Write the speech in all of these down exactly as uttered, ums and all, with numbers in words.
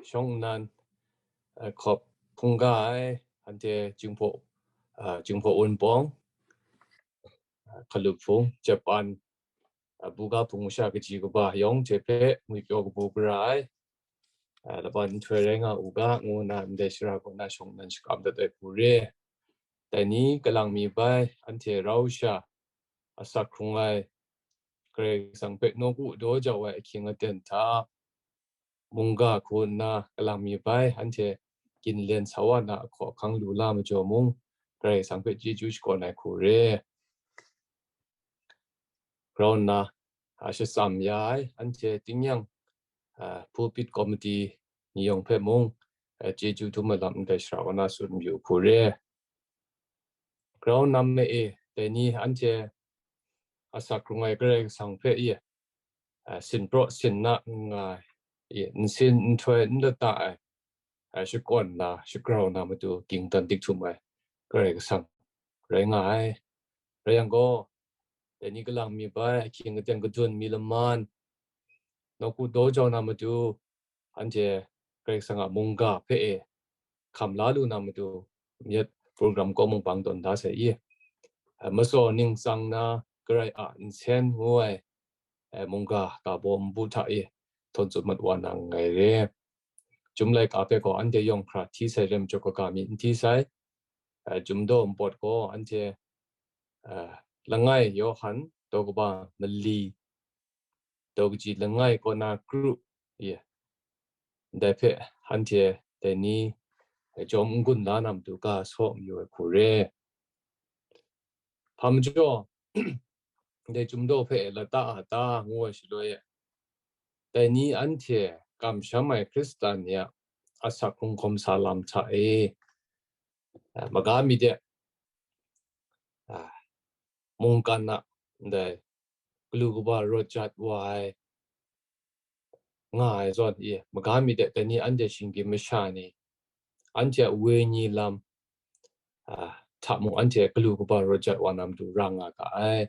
shawng nnan, uh, hkawp hpungga ai, anhte Jinghpaw, uh, Jinghpaw Wunpawng, uh, Hkalup Hpung, Japan, uh, buga hpung masha kaji kaba yawng hte hpe ngwi pyaw kabu gara ai, uh, laban nhtoi rai nga u ga, ngu nna ndai shara kaw na shawng nnan shakam dat ai hku re. Dai ni kalang mi bai, anhte rau sha, asak hkrung ai, Karai Kasang hpe nawku daw jau ai ahkying aten hta, mungga hku nna kalang mi bai, anhte ginlen sa wa na ahkaw ahkang lu la majaw mung, Karai Kasang hpe chyeju shakawn ai hku re. Grau nna, a, shatsam ya ai, anhte tingnyang, a, pulpit committee ni yawng hpe mung, a, chyeju htum ai lam ndai shara kaw na tsun mayu hku re. Grau nam e, dai ni anhte asak hkrung ai Karai Kasang hpe i, a, sinpraw sinna n nga ai, i, nsin nhtoi n lata ai, a, shakawn na, shagrau na matu ging dan dik htum ai Karai Kasang rai nga ai. Rai yang gaw, dai ni kalang mi bai, ahkying aten kadun mi laman, nawku daw jau na matu, anhte Karai Kasang a mungga hpe e hkam la lu na matu, myit program kaw mung bang tawn da sai i, a, masaw ningsang na Karai a nsen ngu ai, a, mungga ga baw npu hta e htawn tsun mat wa na nngai re. Chyum laika hpe gaw anhte yawng hkra hti sai re majaw kaga mi n hti sai. A, Chyum daw npawt gaw anhte, a, langai Yawhan daw kaba mali, daw kaji langai kaw na kru, ye, ndai hpe anhte dai ni, e, jawm n-gun la na matu ga saw mayu ai hku re. Hpa majaw, dai Chyum daw hpe lata a ta ngu ai shaloi e, dai ni anhte kamsham ai Hkristan ni a asak hkrung hkawm sa lam hta e, a, maga mi de, a, mungkan a ndai galu kaba rawt jat wa ai nga ai zawn i, maga mi de, dai ni anhte shinggyim masha ni, anhte a wenyi lam, a, hta mung anhte galu kaba rawt jat wa na matu ra nga ga ai.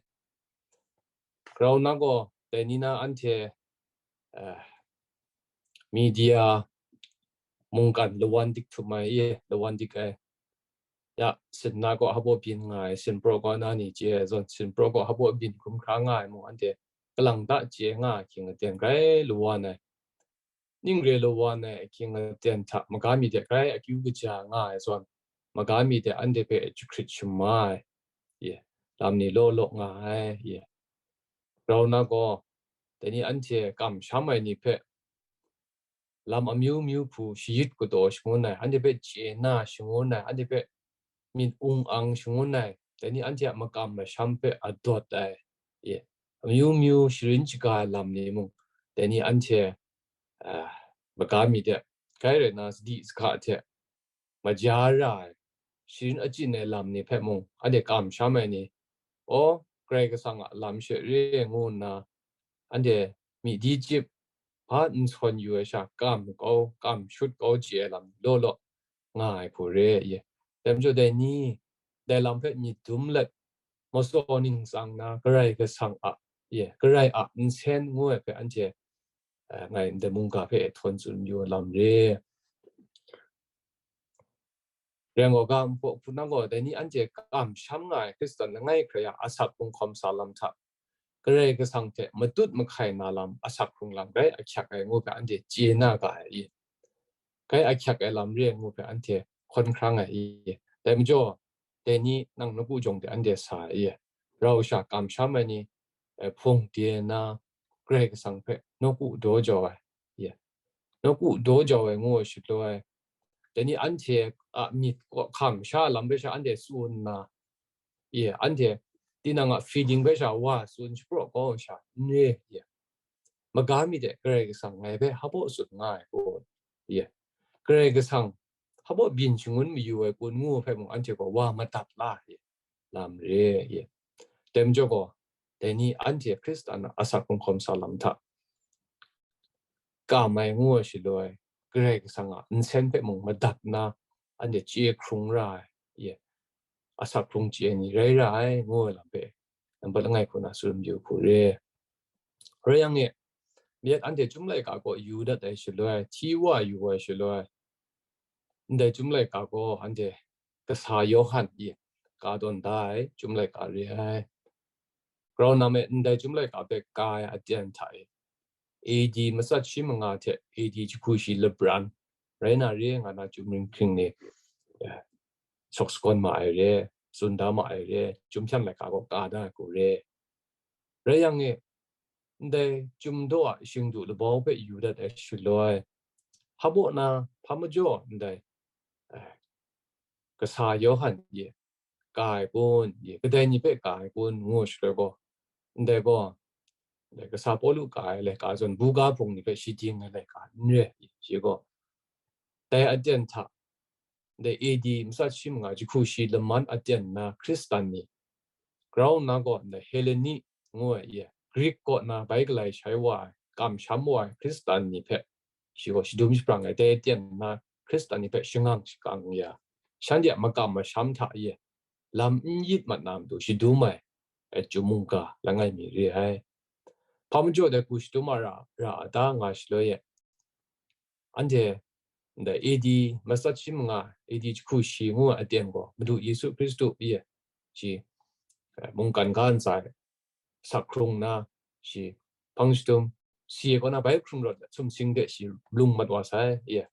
Grau na gaw, dai ni na anhte, a, media mungkan lawan dik htum ai i, lawan dik ai. Ya, sinna gaw hpaw byin nga ai, sinpraw gaw na ni chye ai zawn, sinpraw gaw hpaw byin hkrum hkra nga ai mung, anhte kalang ta chye nga ai ahkying aten grai lawan ai. Ning re lawan ai ahkying aten hta maga mi de grai akyu kaja nga ai zawn, maga mi de anhte hpe jahkrit shama ai, ye, lam ni law law nga ai, ye. Grau na gaw, dai ni anhte kamsham ai ni hpe lam amyu myu hpu shayit kadaw shangun ai, anhte hpe chye na shangun ai, anhte hpe myit ung ang shangun ai, dai ni anhte a makam masham hpe adawt ai, ye, amyu myu sharin shaga ai lam ni mung, dai ni anhte, a, maga mi de, grai rai na sadi sahka hte maja ra ai, sharin achyin ai lam ni hpe mung, anhte kamsham ai ni, aw, Karai Kasang a lam she re ngu nna, anhte myi di chyip, hpa n sawn yu ai sha, kam kau, kam shut kau chye ai lam law law nga ai hku re, ye. Dai majaw dai ni, dai lam hpe myit dum let, masaw ningsang na Karai Kasang a, ye, Karai a nsen ngu ai hpe anhte, eh, ngai ndai mungga hpe htawn tsun yu ai lam re. Reng gaw ga npawk hpunang gaw, dai ni anhte kamsham nga ai Hkristan langai hkrai a asak hkrung hkawm sa lam hta, Karai Kasang hte matut mahkai na lam asak hkrung lam grai ahkyak ai ngu hpe anhte chye na ga ai i? Grai ahkyak ai lam re ai ngu hpe anhte hkawn hkrang ai i? Dai majaw, dai ni nang nawku jawng de anhte sa ai i? Rau sha kamsham ai ni, eh, hpung de na, Karai Kasang hpe nawku daw jau ai, ye, nawku daw jau ai ngu ai shaloi, dai ni anhte a myit kaw hkam sha lam hpe sha anhte tsun nna, ye, anhte tinang a feeling hpe sha wa tsun shapraw kau ai sha n re, ye. Maga mi de Karai Kasang ngai hpe hpaw tsun nga ai kun, ye. Karai Kasang hpaw byin shangun mayu ai kun ngu hpe mung anhte gaw wa madat la, ye. Lam re, ye. Dai majaw gaw, dai ni anhte Hkristan a asak hkrung hkawm sa lam hta kam ai ngu ai shaloi, Karai Kasang a nsen hpe mung madat nna, anhte chye hkrung ra ai, ye, asak hkrung chye ai ni rai ra ai, ngu ai lam hpe, nambat langai hku na tsun yu hku re. Rai yang e, yet anhte Chyum laika kaw yu dat ai shaloi, hti wa yu ai shaloi, ndai Chyum laika gaw anhte kasa Yawhan i ka tawn da ai Chyum laika re ai. Grau na me, ndai Chyum laika hpe ka ai aten hta e, A D matsat shi manga hte A D jahku shi labran rai na re nga na Chyum ring hkring ni, eh, shawk sagawn ma ai re, tsun da ma ai re, Chyum hpyan laika gaw ka da ai hku re. Rai yang e, ndai Chyum daw a shingdu labau hpe yu dat ai shaloi, hpa baw na, hpa majaw ndai, eh, kasa Yawhan ye, ka ai kun, ye, kadai ni hpe ka ai kun, ngu shaloi gaw, ndai gaw, ndai kasa Pawlu ka ai laika zawn, buga hpung ni hpe shi ding ai laika n re, shi gaw, dai aten hta, ndai A D matsat shi manga jahku shi laman aten na Hkristan ni, grau nna gaw ndai Heleni ngu ai, ye, Grik kaw na bai galai shai wa ai, kamsham wa ai Hkristan ni hpe shi gaw shadum shaprang ai, dai aten na Hkristan ni hpe shangang shakang ya, shanhte a makam masham hta ye, lam n yit mat na matu shadum ai, ai Chyum mungga langai mi re ai. Hpa majaw dai hku shadum a ra, ra a ta nga shaloi e, anhte ndai A D matsat shi manga, A D jahku shi ngu ai aten gaw Madu Yesu Hkristu ye, shi, eh, mungkan ga ntsa e sak hkrung nna, shi hpang shadum, si e kaw na bai hkrung rawt sumsing de shi lung mat wa sai, ye.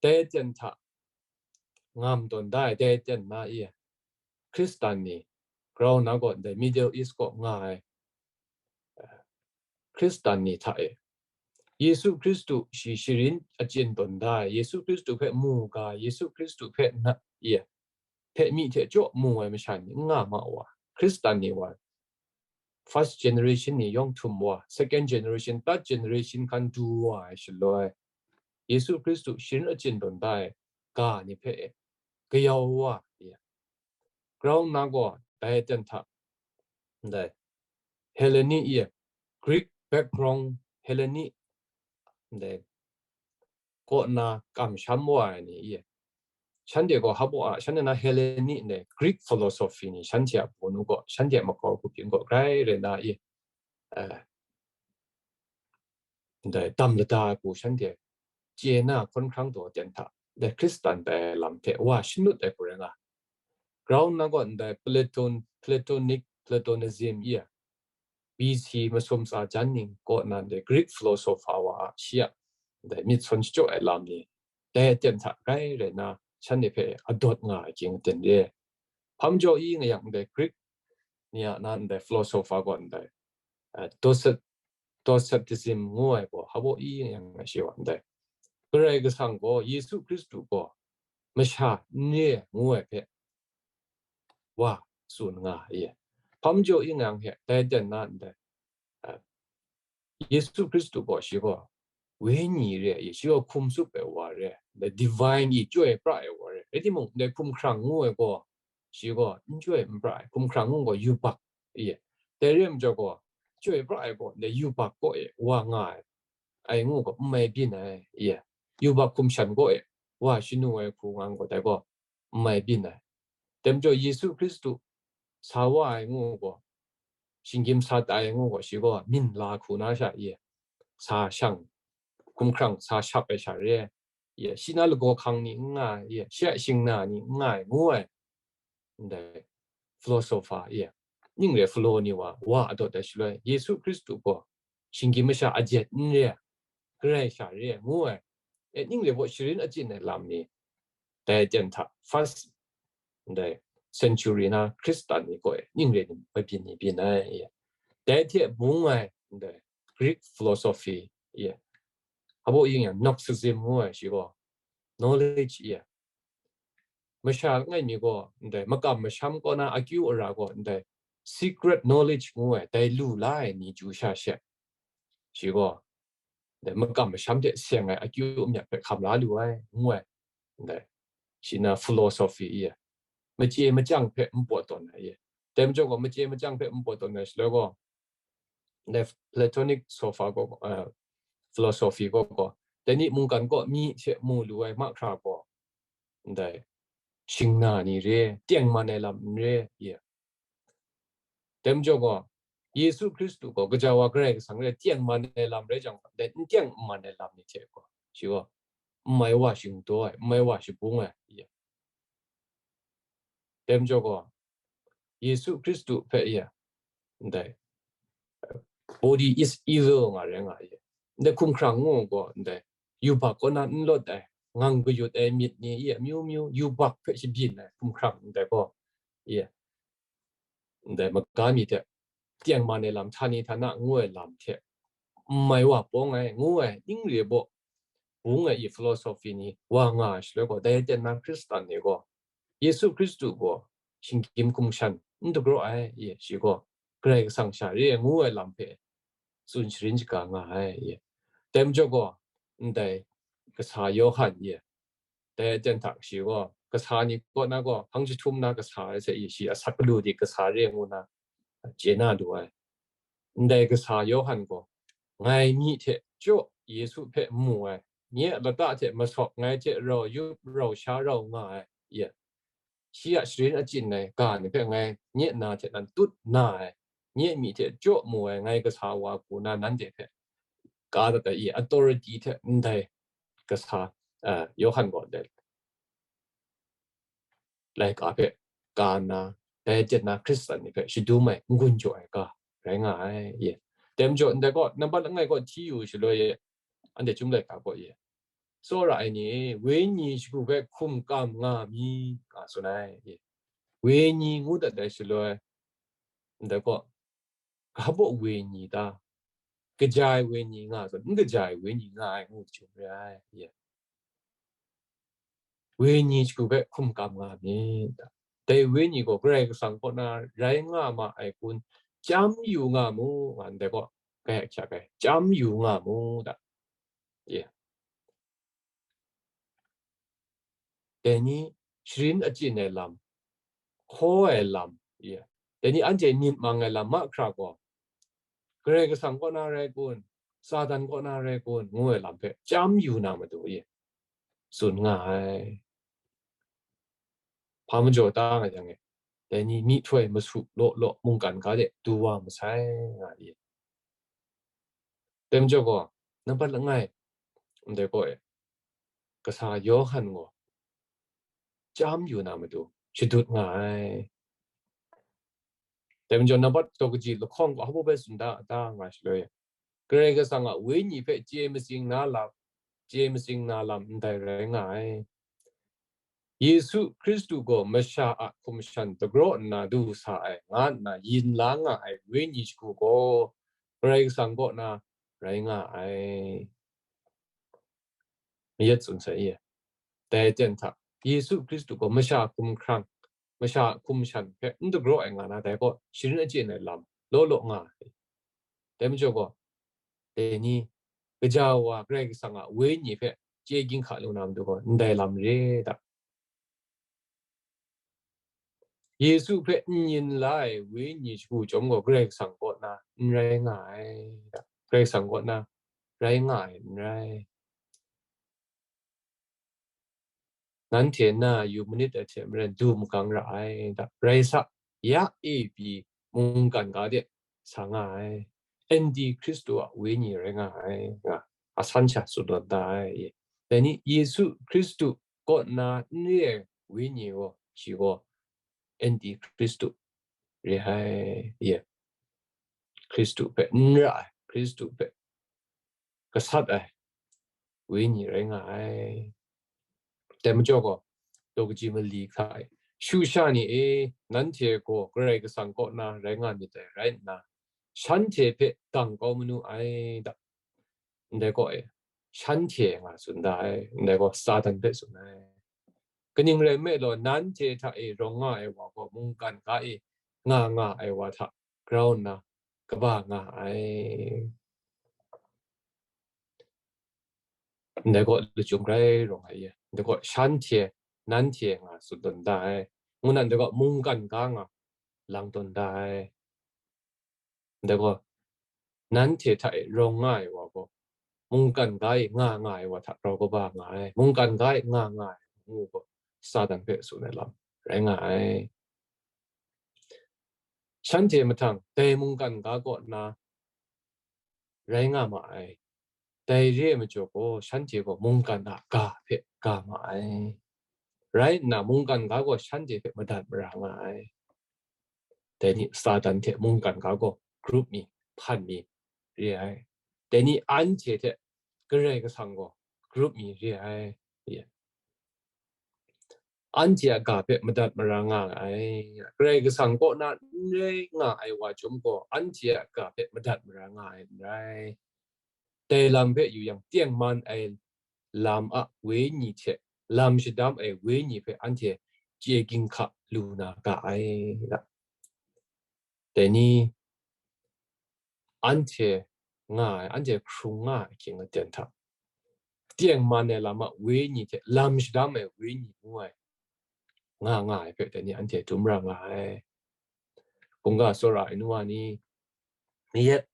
Dai aten hta ngam tawn da ai, dai aten na, ye, Hkristan ni, grau na gaw ndai Middle East kaw nga ai, eh, Hkristan ni hta e, Yesu Hkristu shi sharin achyin tawn da ai, Yesu Hkristu hpe mu ga, Yesu Hkristu hpe na, ye, hpe myi hte chyaw mu ai masha ni n nga ma wa, Hkristan ni wa, first generation ni yawng htum wa, second generation, third generation hkan du wa ai shaloi, Yesu Hkristu sharin achyin tawn da ai ga ni hpe e, kayau wa, ye, grau nna gaw dai aten hta, ndai Heleni ye, Greek background Heleni, ndai kaw na kamsham wa ai ni ye, shanhte gaw hpa baw a, shanhte na Heleni ndai Greek philosophy ni shanhte a bawnu gaw, shanhte a makau hku byin gaw grai rai na ye, eh, ndai dam lada ai hku shanhte chye na hkawn hkrang taw aten hta, ndai Hkristan tai ai lam hte wa shanut ai hku rai nga. Grau nna gaw ndai Platon, Platonic, Platonism ye, B C masum tsa jan ning kaw na ndai Greek philosopher wa a, shi a ndai myit sawn shachyaw ai lam ni, dai aten hta grai rai na, shanhte hpe adawt nga ai ging aten re. Hpa majaw i nga yang ndai Greek ni a na ndai philosopher gaw ndai, eh, Docet-, Docetism ngu ai gaw hpa baw i nga yang nga shi wa ndai, Karai Kasang gaw Yesu Hkristu gaw masha n re ngu ai hpe wa tsun nga ai. Hpa majaw i nga yang hpe dai aten na ndai, eh, Yesu Hkristu gaw shi gaw wenyi re ai, shi gaw hkum tsup ai wa re, the divine i chyoi pra ai wa re. Rai timung, ndai hkum hkrang ngu ai gaw, shi gaw n chyoi n pra ai, hkum hkrang ngu gaw yubak i, dai re ai majaw gaw, chyoi pra ai gaw, ndai yubak kaw e wa nga ai, ai ngu gaw n mai byin ai, i, yubak hkum shan kaw e wa shanu ai hku nga gaw, dai gaw n mai byin ai. Dai majaw Yesu Hkristu sa wa ai ngu gaw, shinggyim sa tai ai ngu gaw, shi gaw myin la hku na sha ye, sa shang, hkum hkrang sa shap ai sha re, ye, shi na lagaw hkang ni n nga ai, ye, shi a shingna ni n nga ai ngu ai, ndai philosopher, ye, ning re philo ni wa, wa adawt ai shaloi, Yesu Hkristu gaw shinggyim masha ajet n re ai, Karai sha re ai ngu ai, e, ning re baw sharin achyin ai lam ni, dai aten hta first, ndai century na Hkristan ni kaw e ning re ni, mabyin ni byin ai, ye. Dai hte bung ai ndai Greek philosophy, ye, hpa baw i nga yang Gnosticism ngu ai shi gaw, knowledge, ye, masha langai mi gaw ndai makam masham kaw na akyu ara gaw ndai secret knowledge ngu ai, dai lu la ai ni chyu sha she, shi gaw ndai makam masham hte seng ai akyu amyat hpe hkam la lu ai, ngu ai, ndai shi na philosophy i, machye machyang hpe npawt tawn ai i. Dai majaw gaw, machye machyang hpe npawt tawn ai shaloi gaw, ndai Platonic sofa gaw, eh, philosophy gaw gaw, dai ni mungkan kaw mi hte mu lu ai mahkra gaw, ndai shingna ni re, tengman ai lam n re, ye. Dai majaw gaw, Yesu Hkristu gaw gaja wa Karai Kasang rai tengman ai lam rai jang, dai n tengman ai lam ni hte gaw, shi gaw n mai wa shingdaw ai, n mai wa shabung ai, ya. Dai majaw gaw, Yesu Hkristu hpe, ya, ndai, body is evil nga rai nga, ya. Ndai hkumhkrang ngu gaw, ndai yubak kaw na n lawt ai, ngang kayut ai myit ni, ya, amyu myu yubak hpe shabyin ai hkumhkrang ndai gaw, ya, ndai maga mi hte tengman ai lam, htani htana ngu ai lam hte n mai wa pawng ai, ngu ai, ning re baw bung ai i philosophy ni wa nga ai shaloi gaw, dai aten na Hkristan ni gaw, Yesu Hkristu gaw shinggyim hkum shan n dagraw ai, ye, shi gaw Karai Kasang sha re ai ngu ai lam hpe tsun sharin shaga nga ai, ye. Dai majaw gaw, ndai kasa Yawhan, ye, dai aten hta shi gaw kasa ni kaw na gaw hpang jahtum na kasa ai hte, ye, shi asak galu di kasa re ngu na chye na du ai. Ndai kasa Yawhan gaw, ngai myi hte jaw Yesu hpe n mu ai, nye a lata hte masawk ngai hte rau yup rau sha rau nga ai, ya, shi a sharin achyin ai ga ni hpe ngai nye na hte nan tut na ai, nye myi hte jaw mu ai, ngai kasa wa hku na nanhte hpe ka dat ai, i authority hte ndai kasa, ah, Yawhan gaw ndai laika hpe ka nna, dai aten na Hkristan ni hpe shadum ai, n-gun jaw ai ga rai nga ai, ye. Dai majaw, ndai gaw, nampat langai kaw hti yu shaloi, ye, anhte Chyum laika gaw, ye, tsawra ai ni, wenyi shagu hpe hkum kam nga mi, nga tsun ai, ye. Wenyi ngu dat ai shaloi, ndai gaw, ga baw wenyi ta? Kaja ai wenyi nga zawn, n kaja ai wenyi nga ai ngu jahtum re ai, ye. Wenyi shagu hpe hkum kam nga myit ta? Dai wenyi gaw Karai Kasang kaw na rai nga ma ai kun chyam yu nga mu, nga ndai gaw, kai ahkyak ai, chyam yu nga mu ta? Ye. Dai ni sharin achyin ai lam, hkaw ai lam, ye, dai ni anhte myit mang ai lam mahkra gaw, Karai Kasang kaw na rai kun, Satan kaw na rai kun, ngu ai lam hpe chyam yu na matu, ye, tsun nga ai. Hpa majaw ta nga jang e, dai ni myihtoi masu law law mungkan ga de du wa masai, nga, ye. Dai majaw gaw, nampat langai, ndai gaw e, kasa Yawhan gaw chyam yu na matu shadut nga ai. Dai majaw, nampat daw kaji lahkawng gaw hpa bai tsun da, da nga shaloi, Karai Kasang a Wenyi hpe chye matsing na lam, chye matsing na lam ndai rai nga ai. Yesu Hkristu gaw masha a hkum shan dagraw nna du sa ai, nga nna yin la nga ai Wenyi shagu gaw Karai Kasang kaw na rai nga ai. Mayat tsun sai ye. Dai aten hta, Yesu Hkristu gaw masha hkum hkrang, masha hkum shan hpe n dagraw ai nga na, dai gaw sharin achyin ai lam law law nga ai. Dai majaw gaw, dai ni, gaja wa Karai Kasang a Wenyi hpe chye ginhka lu na matu gaw, ndai lam re da. Yesu hpe n yin la ai Wenyi shagu chyawm gaw Karai Kasang kaw na n rai nga ai da. Karai Kasang kaw na rai nga ai n rai. Nanhte na yu manit ai hte maren du magang ra ai da. Rai sa, ya e pyi mungkan ga de sa nga ai. Anti Hkristu a Wenyi rai nga ai, nga a san sha tsun tawn da ai. Dai ni, Yesu Hkristu kaw na n re ai Wenyi gaw, shi gaw Anti Hkristu re ai, ye. Hkristu hpe n ra ai, Hkristu hpe gasat ai Wenyi rai nga ai. Dai majaw gaw, daw kaji mali hta e, shu sha ni e, nanhte gaw Karai Kasang kaw na rai nga myit dai rai nna, shanhte hpe dang kau manu ai da. Ndai gaw e, shanhte nga tsun da ai, ndai gaw Satan hpe tsun ai. Kaning rai nme law, nanhte hta e rawng nga ai wa gaw mungkan ga e nga nga ai wa hta grau nna kaba nga ai. Ndai gaw lachyum grai rawng ai ye. Ndai gaw shanhte, nanhte nga tsun tawn da ai. Ngu na ndai gaw mungkan ga nga lang tawn da ai. Ndai gaw, nanhte hta e rawng nga ai wa gaw, mungkan ga e nga nga ai wa hta grau kaba nga ai, mungkan ga e nga nga ai ngu gaw, Satan hpe tsun ai lam rai nga ai. Shanhte mahtang dai mungkan ga kaw na rai nga ma ai. Dai re ai majaw gaw, shanhte gaw mungkan a ga hpe ga ma ai. Rai nna, mungkan ga gaw shanhte hpe madat mara nga ai. Dai ni Satan hte mungkan ga gaw grup mi, hpan mi re ai. Dai ni anhte hte Karai Kasang gaw grup mi re ai. Anhte a ga hpe madat mara nga ai. Karai Kasang kaw na n rai nga ai wa chyawm gaw, anhte a ga hpe madat mara nga ai n rai. Dai lam hpe yu yang, tengman ai lam a wenyi hte lam shadam ai wenyi hpe anhte chye ginhka lu na ga ai. Dai ni anhte nga ai, anhte hkrung nga ai hkying aten hta, tengman ai lam a wenyi hte lam shadam ai wenyi ngu ai, nga nga ai hpe dai ni anhte dum ra nga ai. Hkungga tsawra ai nu wa ni, ni yet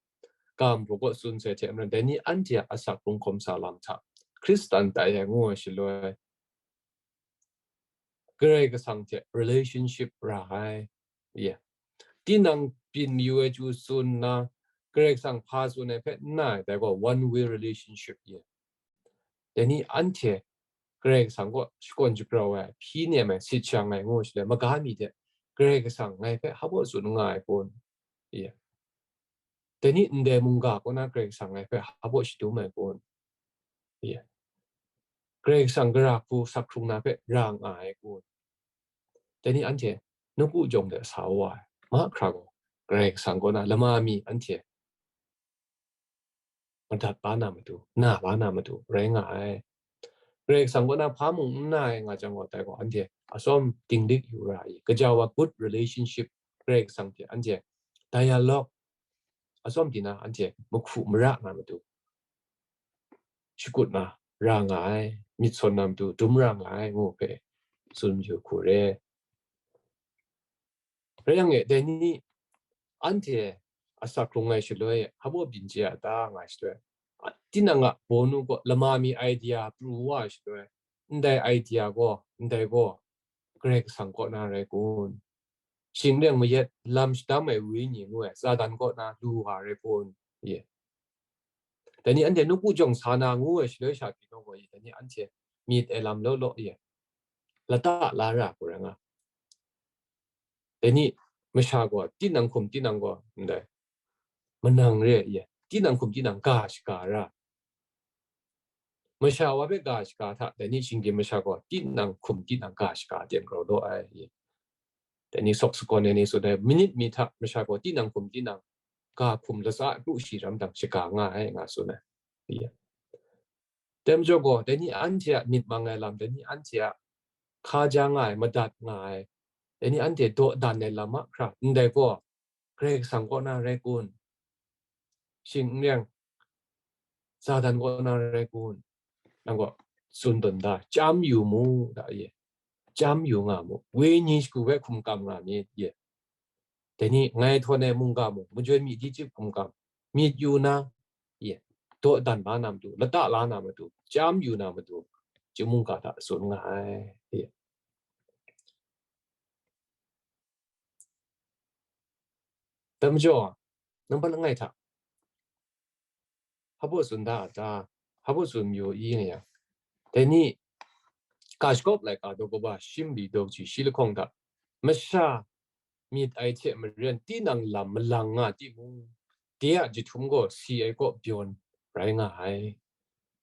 ga hpung kaw tsun sai hte maren, dai ni anhte a asak hkrung hkawm sa lam hta Hkristan tai ai ngu ai shaloi, Karai Kasang hte relationship ra ai. Ye. Tinang byin mayu ai chyu tsun nna, Karai Kasang hpa tsun ai hpe n na ai, dai gaw one way relationship ye. Dai ni anhte Karai Kasang kaw shakawn shagrau ai, hpyi nem ai, sit shang ai ngu shaloi, maga mi hte Karai Kasang ngai hpe hpa baw tsun nga ai kun? Ye. Dai ni ndai mungga kaw na Karai Kasang ngai hpe hpa baw shadum ai kun? Ye. Karai Kasang gara hku sak hkrung na hpe ra nga ai kun? Dai ni anhte nawku jawng de sa wa ai. Mahkra gaw Karai Kasang kaw na lama mi anhte madat la na matu, na la na matu rai nga ai. Karai Kasang kaw na hpa mung n na ai nga jang gaw, dai gaw anhte atsawm dinglik yu ra ai. Kaja wa good relationship Karai Kasang hte anhte dialogue atsawm di na anhte mahku mara na matu shakut na ra nga ai, myit sawn na matu dum ra nga ai ngu hpe tsun yu hku re. Rai yang e, dai ni anhte asak hkrung ai shaloi, hpa baw byin chye a ta nga ai shaloi, tinang a bawnu gaw lama mi idea pru wa ai shaloi, ndai idea gaw, ndai gaw Karai Kasang kaw na rai kun? Shing ring mayat lam shadam ai wenyi ngu ai Satan kaw na lu wa rai kun? Ye. Dai ni anhte nawku jawng sa na ngu ai shaloi sha pyi naw gaw, ye, dai ni anhte myit ai lam law law, ye, lata la ra hku rai nga. Dai ni masha gaw tinang hkum tinang gaw ndai manang re ai, ye, tinang hkum tinang ga shaga ra. Masha wa hpe ga shaga hta, dai ni shinggyim masha gaw tinang hkum tinang ga shaga ten grau daw ai, ye. Dai ni sawk sakawn ai ni tsun ai, minit mi hta masha gaw tinang hkum tinang ga hkum latsa kru shi ram dang shaga nga ai, nga tsun ai. Ye. Dai majaw gaw, dai ni anhte a myit mang ai lam, dai ni anhte a hkaja nga ai, madat nga ai, dai ni anhte dawdan ai lam mahkra, ndai gaw Karai Kasang kaw na rai kun? Shing n ring, Satan kaw na rai kun? Nang gaw tsun tawn da, chyam yu mu da, ye. Chyam yu nga mu. Wenyi shagu hpe hkum kam nga myit, ye. Dai ni ngai htawn ai mungga mung, majoi mi di chyip hkum kam myit yu na, ye, dawdan la na matu, lata la na matu, chyam yu na matu, chyum mungga hta tsun nga ai, ye. Dai majaw, nambat langai hta, hpa baw tsun da a ta, hpa baw tsun mayu i nga yang, dai ni ga shagawp laika daw kaba shi mali daw kaji shi lahkawng hta, masha myit ai hte maren tinang lam malang nga timung, de a jahtum gaw si ai kaw byawn rai nga ai.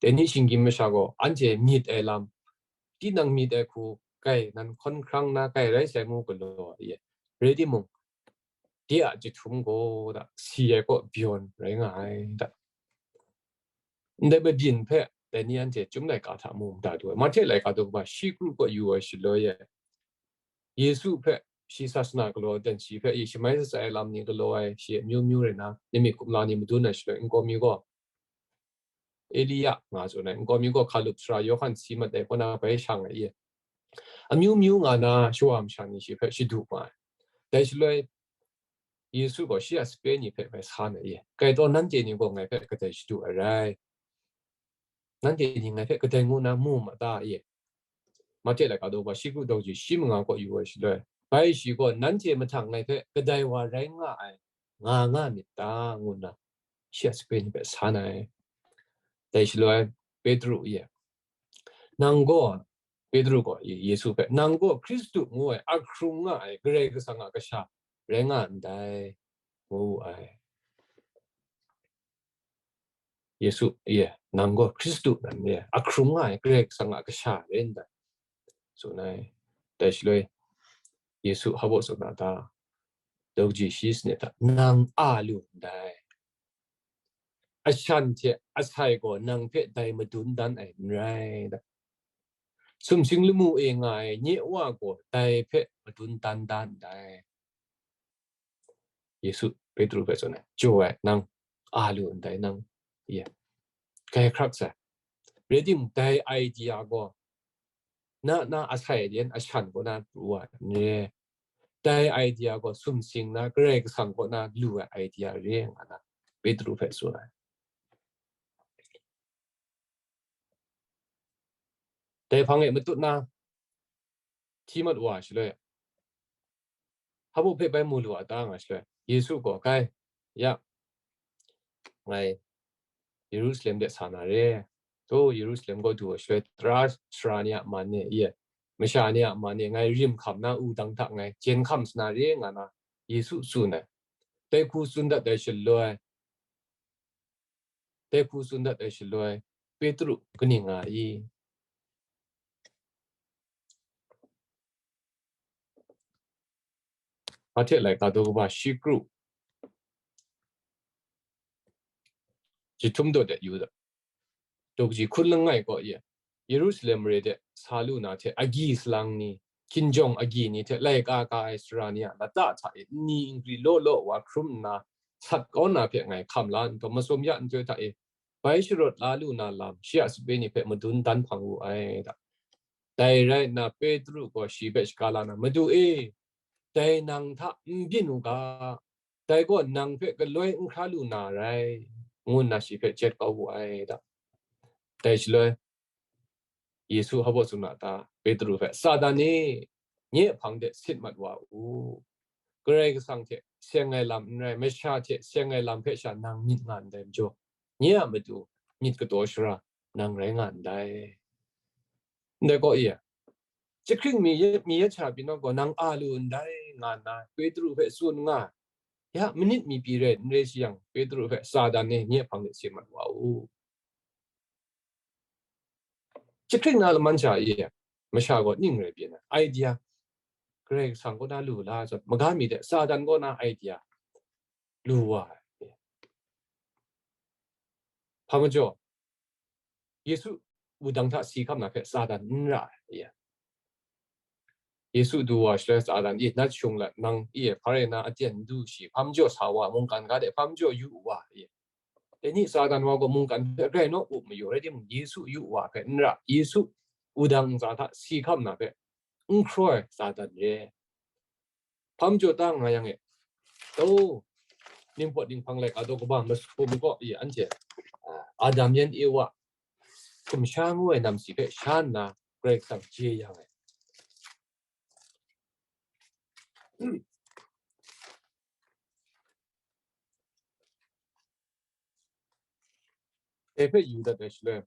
Dai ni shinggyim masha gaw anhte myit ai lam, tinang myit ai hku kai nan hkawn hkrang na kai rai sai ngu galaw ai, rai timung, de a jahtum gaw da si ai kaw byawn rai nga ai da. Ndai mabyin hpe dai ni anhte Chyum laika hta mu mada du ai. Mahte laika daw kaba shi kru kaw yu ai shaloi e, Yesu hpe shi sasana galaw dan shi hpe, ye, shi mai shatsai ai lam ni galaw ai, shi amyu myu rai na, ningmi kumla ni madun ai shaloi, nkau mi gaw Elia nga tsun ai, nkau mi gaw Hkalup sara Yawhan si mat ai kaw na bai shang ai, ye. Amyu myu nga na shawa masha ni shi hpe shadu ma ai. Dai shaloi, Yesu gaw shi a sape ni hpe bai sa na, ye, "Kai taw, nanhte ni gaw ngai hpe kadai shadu ai rai. Nanhte ni ngai hpe kadai ngu na mu ma ta, ye?" Mahte laika daw kaba shi kru daw kaji shi manga kaw yu ai shaloi, Bai shi gaw nanhte mahtang ngai hpe kadai wa rai nga ai, nga nga myit ta, ngu nna shi a sape ni hpe san ai. Dai shaloi Petru ye, nang gaw, Petru gaw Yesu hpe, nang gaw Hkristu ngu ai ahkrung nga ai Karai Kasang a kasha rai nga ndai, ngu wu ai. Yesu, ye, nang gaw Hkristu nan, ye, ahkrung nga ai Karai Kasang a kasha rai ndai, tsun ai. Dai shaloi Yesu hpa baw tsun na ta? Daw kaji shi sanit hta, nang a lu ndai. Ashan hte asai gaw nang hpe dai madun dan ai n rai da. Sumsing lamu e nga ai nye Wa gaw dai hpe madun dan da ndai. Yesu Petru hpe tsun ai, jaw ai, nang a lu ndai, nang, ye, grai hkrak sai. Rai timung, dai idea gaw na, na asai yen ashan kaw na pru wa n re. Dai idea gaw sumsing na Karai Kasang kaw na lu ai idea re nga na Petru hpe tsun ai. Dai hpang e matut na, hti mat wa shaloi, hpa baw hpe bai mu lu a ta nga shaloi, Yesu gaw, kai, ya, ngai Yerusalem de sa na re, taw, Yerusalem kaw du ai shaloi, tara sara ni a man e, ye, masha ni a man e, ngai rim hkam na wudang hta ngai jen hkam sa na re, nga na Yesu tsun ai. Dai hku tsun dat ai shaloi, dai hku tsun dat ai shaloi, Petru kaning nga i? Mahte laika daw kaba shi kru, jahtum daw de yu da. Daw kaji hkun langai kaw e, Yerusalem mare de sa lu na hte agyi salang ni, hkinjawng agyi ni hte laika ka ai sara ni a lata hta e nni nkri law law wa hkrum nna, sat kau na hpe ngai hkam la nhtawm, masum ya nhtoi hta e bai sharawt la lu na lam, shi a sape ni hpe madun dan hpang wu ai da. Dai rai nna, Petru gaw shi hpe shaga la na, Madu e, dai nang hta n byin u ga, dai gaw nang hpe galoi n hkra lu na rai, ngu nna shi hpe jet kau wu ai da. Dai shaloi, Yesu hpa baw tsun na ta? Petru hpe, Satan e, nye hpang de sit mat wa u. Karai Kasang hte seng ai lam n rai, masha hte seng ai lam hpe sha nang myit nga ndai majaw, nye a matu myit kataw shara nang rai nga ndai. Ndai kaw e, jahkring mi yet, mi yet sha pyi nawng gaw nang a lu ndai, nga nna Petru hpe tsun nga. Ya, manit mi pyi rai n rai shi yang, Petru hpe, Satan e, nye hpang de sit mat wa u. Jahkring na laman sha e, masha gaw ning rai byin ai, idea, Karai Kasang kaw na lu la zawn, maga mi de Satan kaw na idea lu wa ai. Hpa majaw, Yesu wudang hta si hkam na hpe Satan n ra ai. Yesu du wa shaloi Satan e, nat shung let, nang e, hpa rai na aten n du shi, hpa majaw sa wa, mungkan ga de hpa majaw yu wa, e. Dai ni Satan wa gaw mungkan hpe grai naw up mayu, rai timung, Yesu yu wa hpe n ra, Yesu wudang ntsa hta si hkam na hpe n hkraw ai Satan re. Hpa majaw ta nga yang e, taw, ningpawt ninghpang laika daw kaba masum kaw e, anhte, a, Adam yan Ewa hkum sha ngu ai namsi hpe sha nna Karai Kasang je yang ai. Dai hpe yu dat ai shaloi,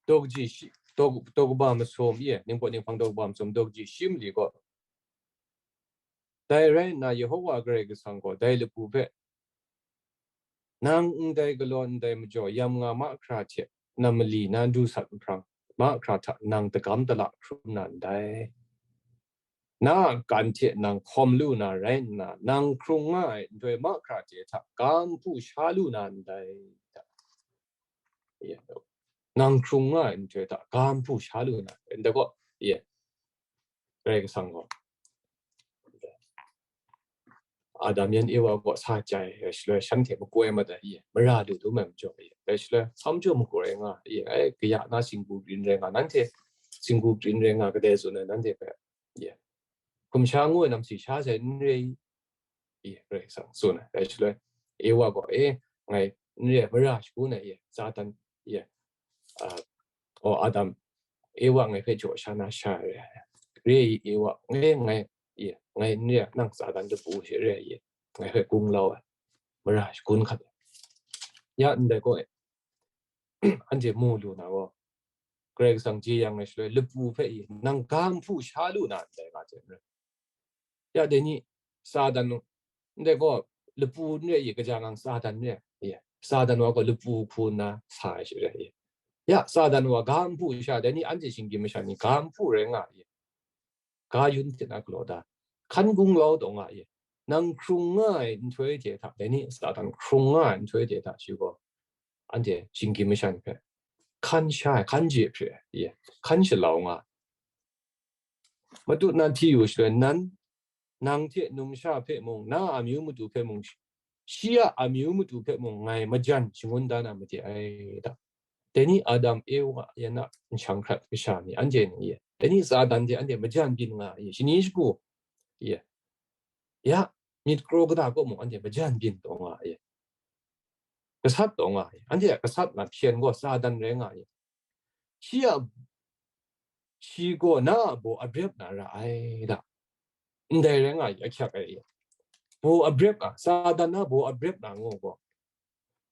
daw kaji shi, daw, daw kaba masum e, ningpawt ninghpang daw kaba masum, daw kaji shi mali gaw, dai rai nna, Yehowa Karai Kasang gaw dai lapu hpe, nang ndai galaw ndai majaw, yam nga mahkra hte na mali na du sat nhprang, mahkra hta nang dagam dala hkrum na ndai. Na a kan hte nang hkawm lu na rai nna, nang hkrung nga ai nhtoi mahkra hte hta ga nhpu sha lu na ndai. Nang hkrung nga ai nhtoi hta ga nhpu sha lu na ndai. Ndai gaw, ye, Karai Kasang gaw Adam yan Ewa kaw sa chyai ai shaloi, shanhte makoi mat ai, ye, mara lu dum ai majaw, ye, dai shaloi hpa majaw makoi rai nga, ye, ai kaya na singgu grin rai nga, nanhte singgu grin rai nga, kadai tsun ai nanhte hpe, ye, hkum sha ngu ai namsi sha sai n re i, ye, Karai Kasang tsun ai. Dai shaloi Ewa gaw, e, ngai n re ai, mara shagu na, ye, Satan, ye, a, o, Adam, Ewa ngai hpe jaw sha na sha re ai. Re i Ewa, ngai, ngai, i, ngai n re ai, nang Satan lapu she re ai, ngai hpe gung lau ai. Mara shagun hkat. Ya ndai gaw, anhte mu lu na gaw, Karai Kasang jeyang ai shaloi, lapu hpe i, nang ga nhpu sha lu na ndai nga hte n rai. Ya, dai ni, Satan, ndai gaw, lapu n rai i, kaja ngang Satan n rai i, Satan wa gaw lapu hku nna sa ai shi rai i. Ya, Satan wa ga nhpu sha, dai ni anhte shinggyim masha ni ga nhpu rai nga i. Ga yun hte na galaw da, hkan gung lau taw nga i. Nang hkrung nga ai nhtoi hte hta, dai ni Satan hkrung nga ai nhtoi hte hta shi gaw, anhte shinggyim masha ni hpe hkan sha ai, hkan je hpre ai, hkan shalau nga ai. Matut na hti yu shaloi, nan, nang hte numsha hpe mung, na a amyu matu hpe mung, shi a amyu matu hpe mung ngai majan shangun da na made ai da. Dai ni Adam, Ewa yan a nshang hkrat kasha ni, anhte ni, dai ni Satan hte anhte majan byin nga ai, shani shagu, ya, myit kraw kata kaw mung anhte majan byin taw nga ai. Gasat taw nga ai. Anhte a gasat na hpyen gaw Satan rai nga ai. Shi a, shi gaw na a baw abrep na ra ai da. Ndai rai nga ai, ahkyak ai. Baw abrep na, Satan na baw abrep na ngu gaw,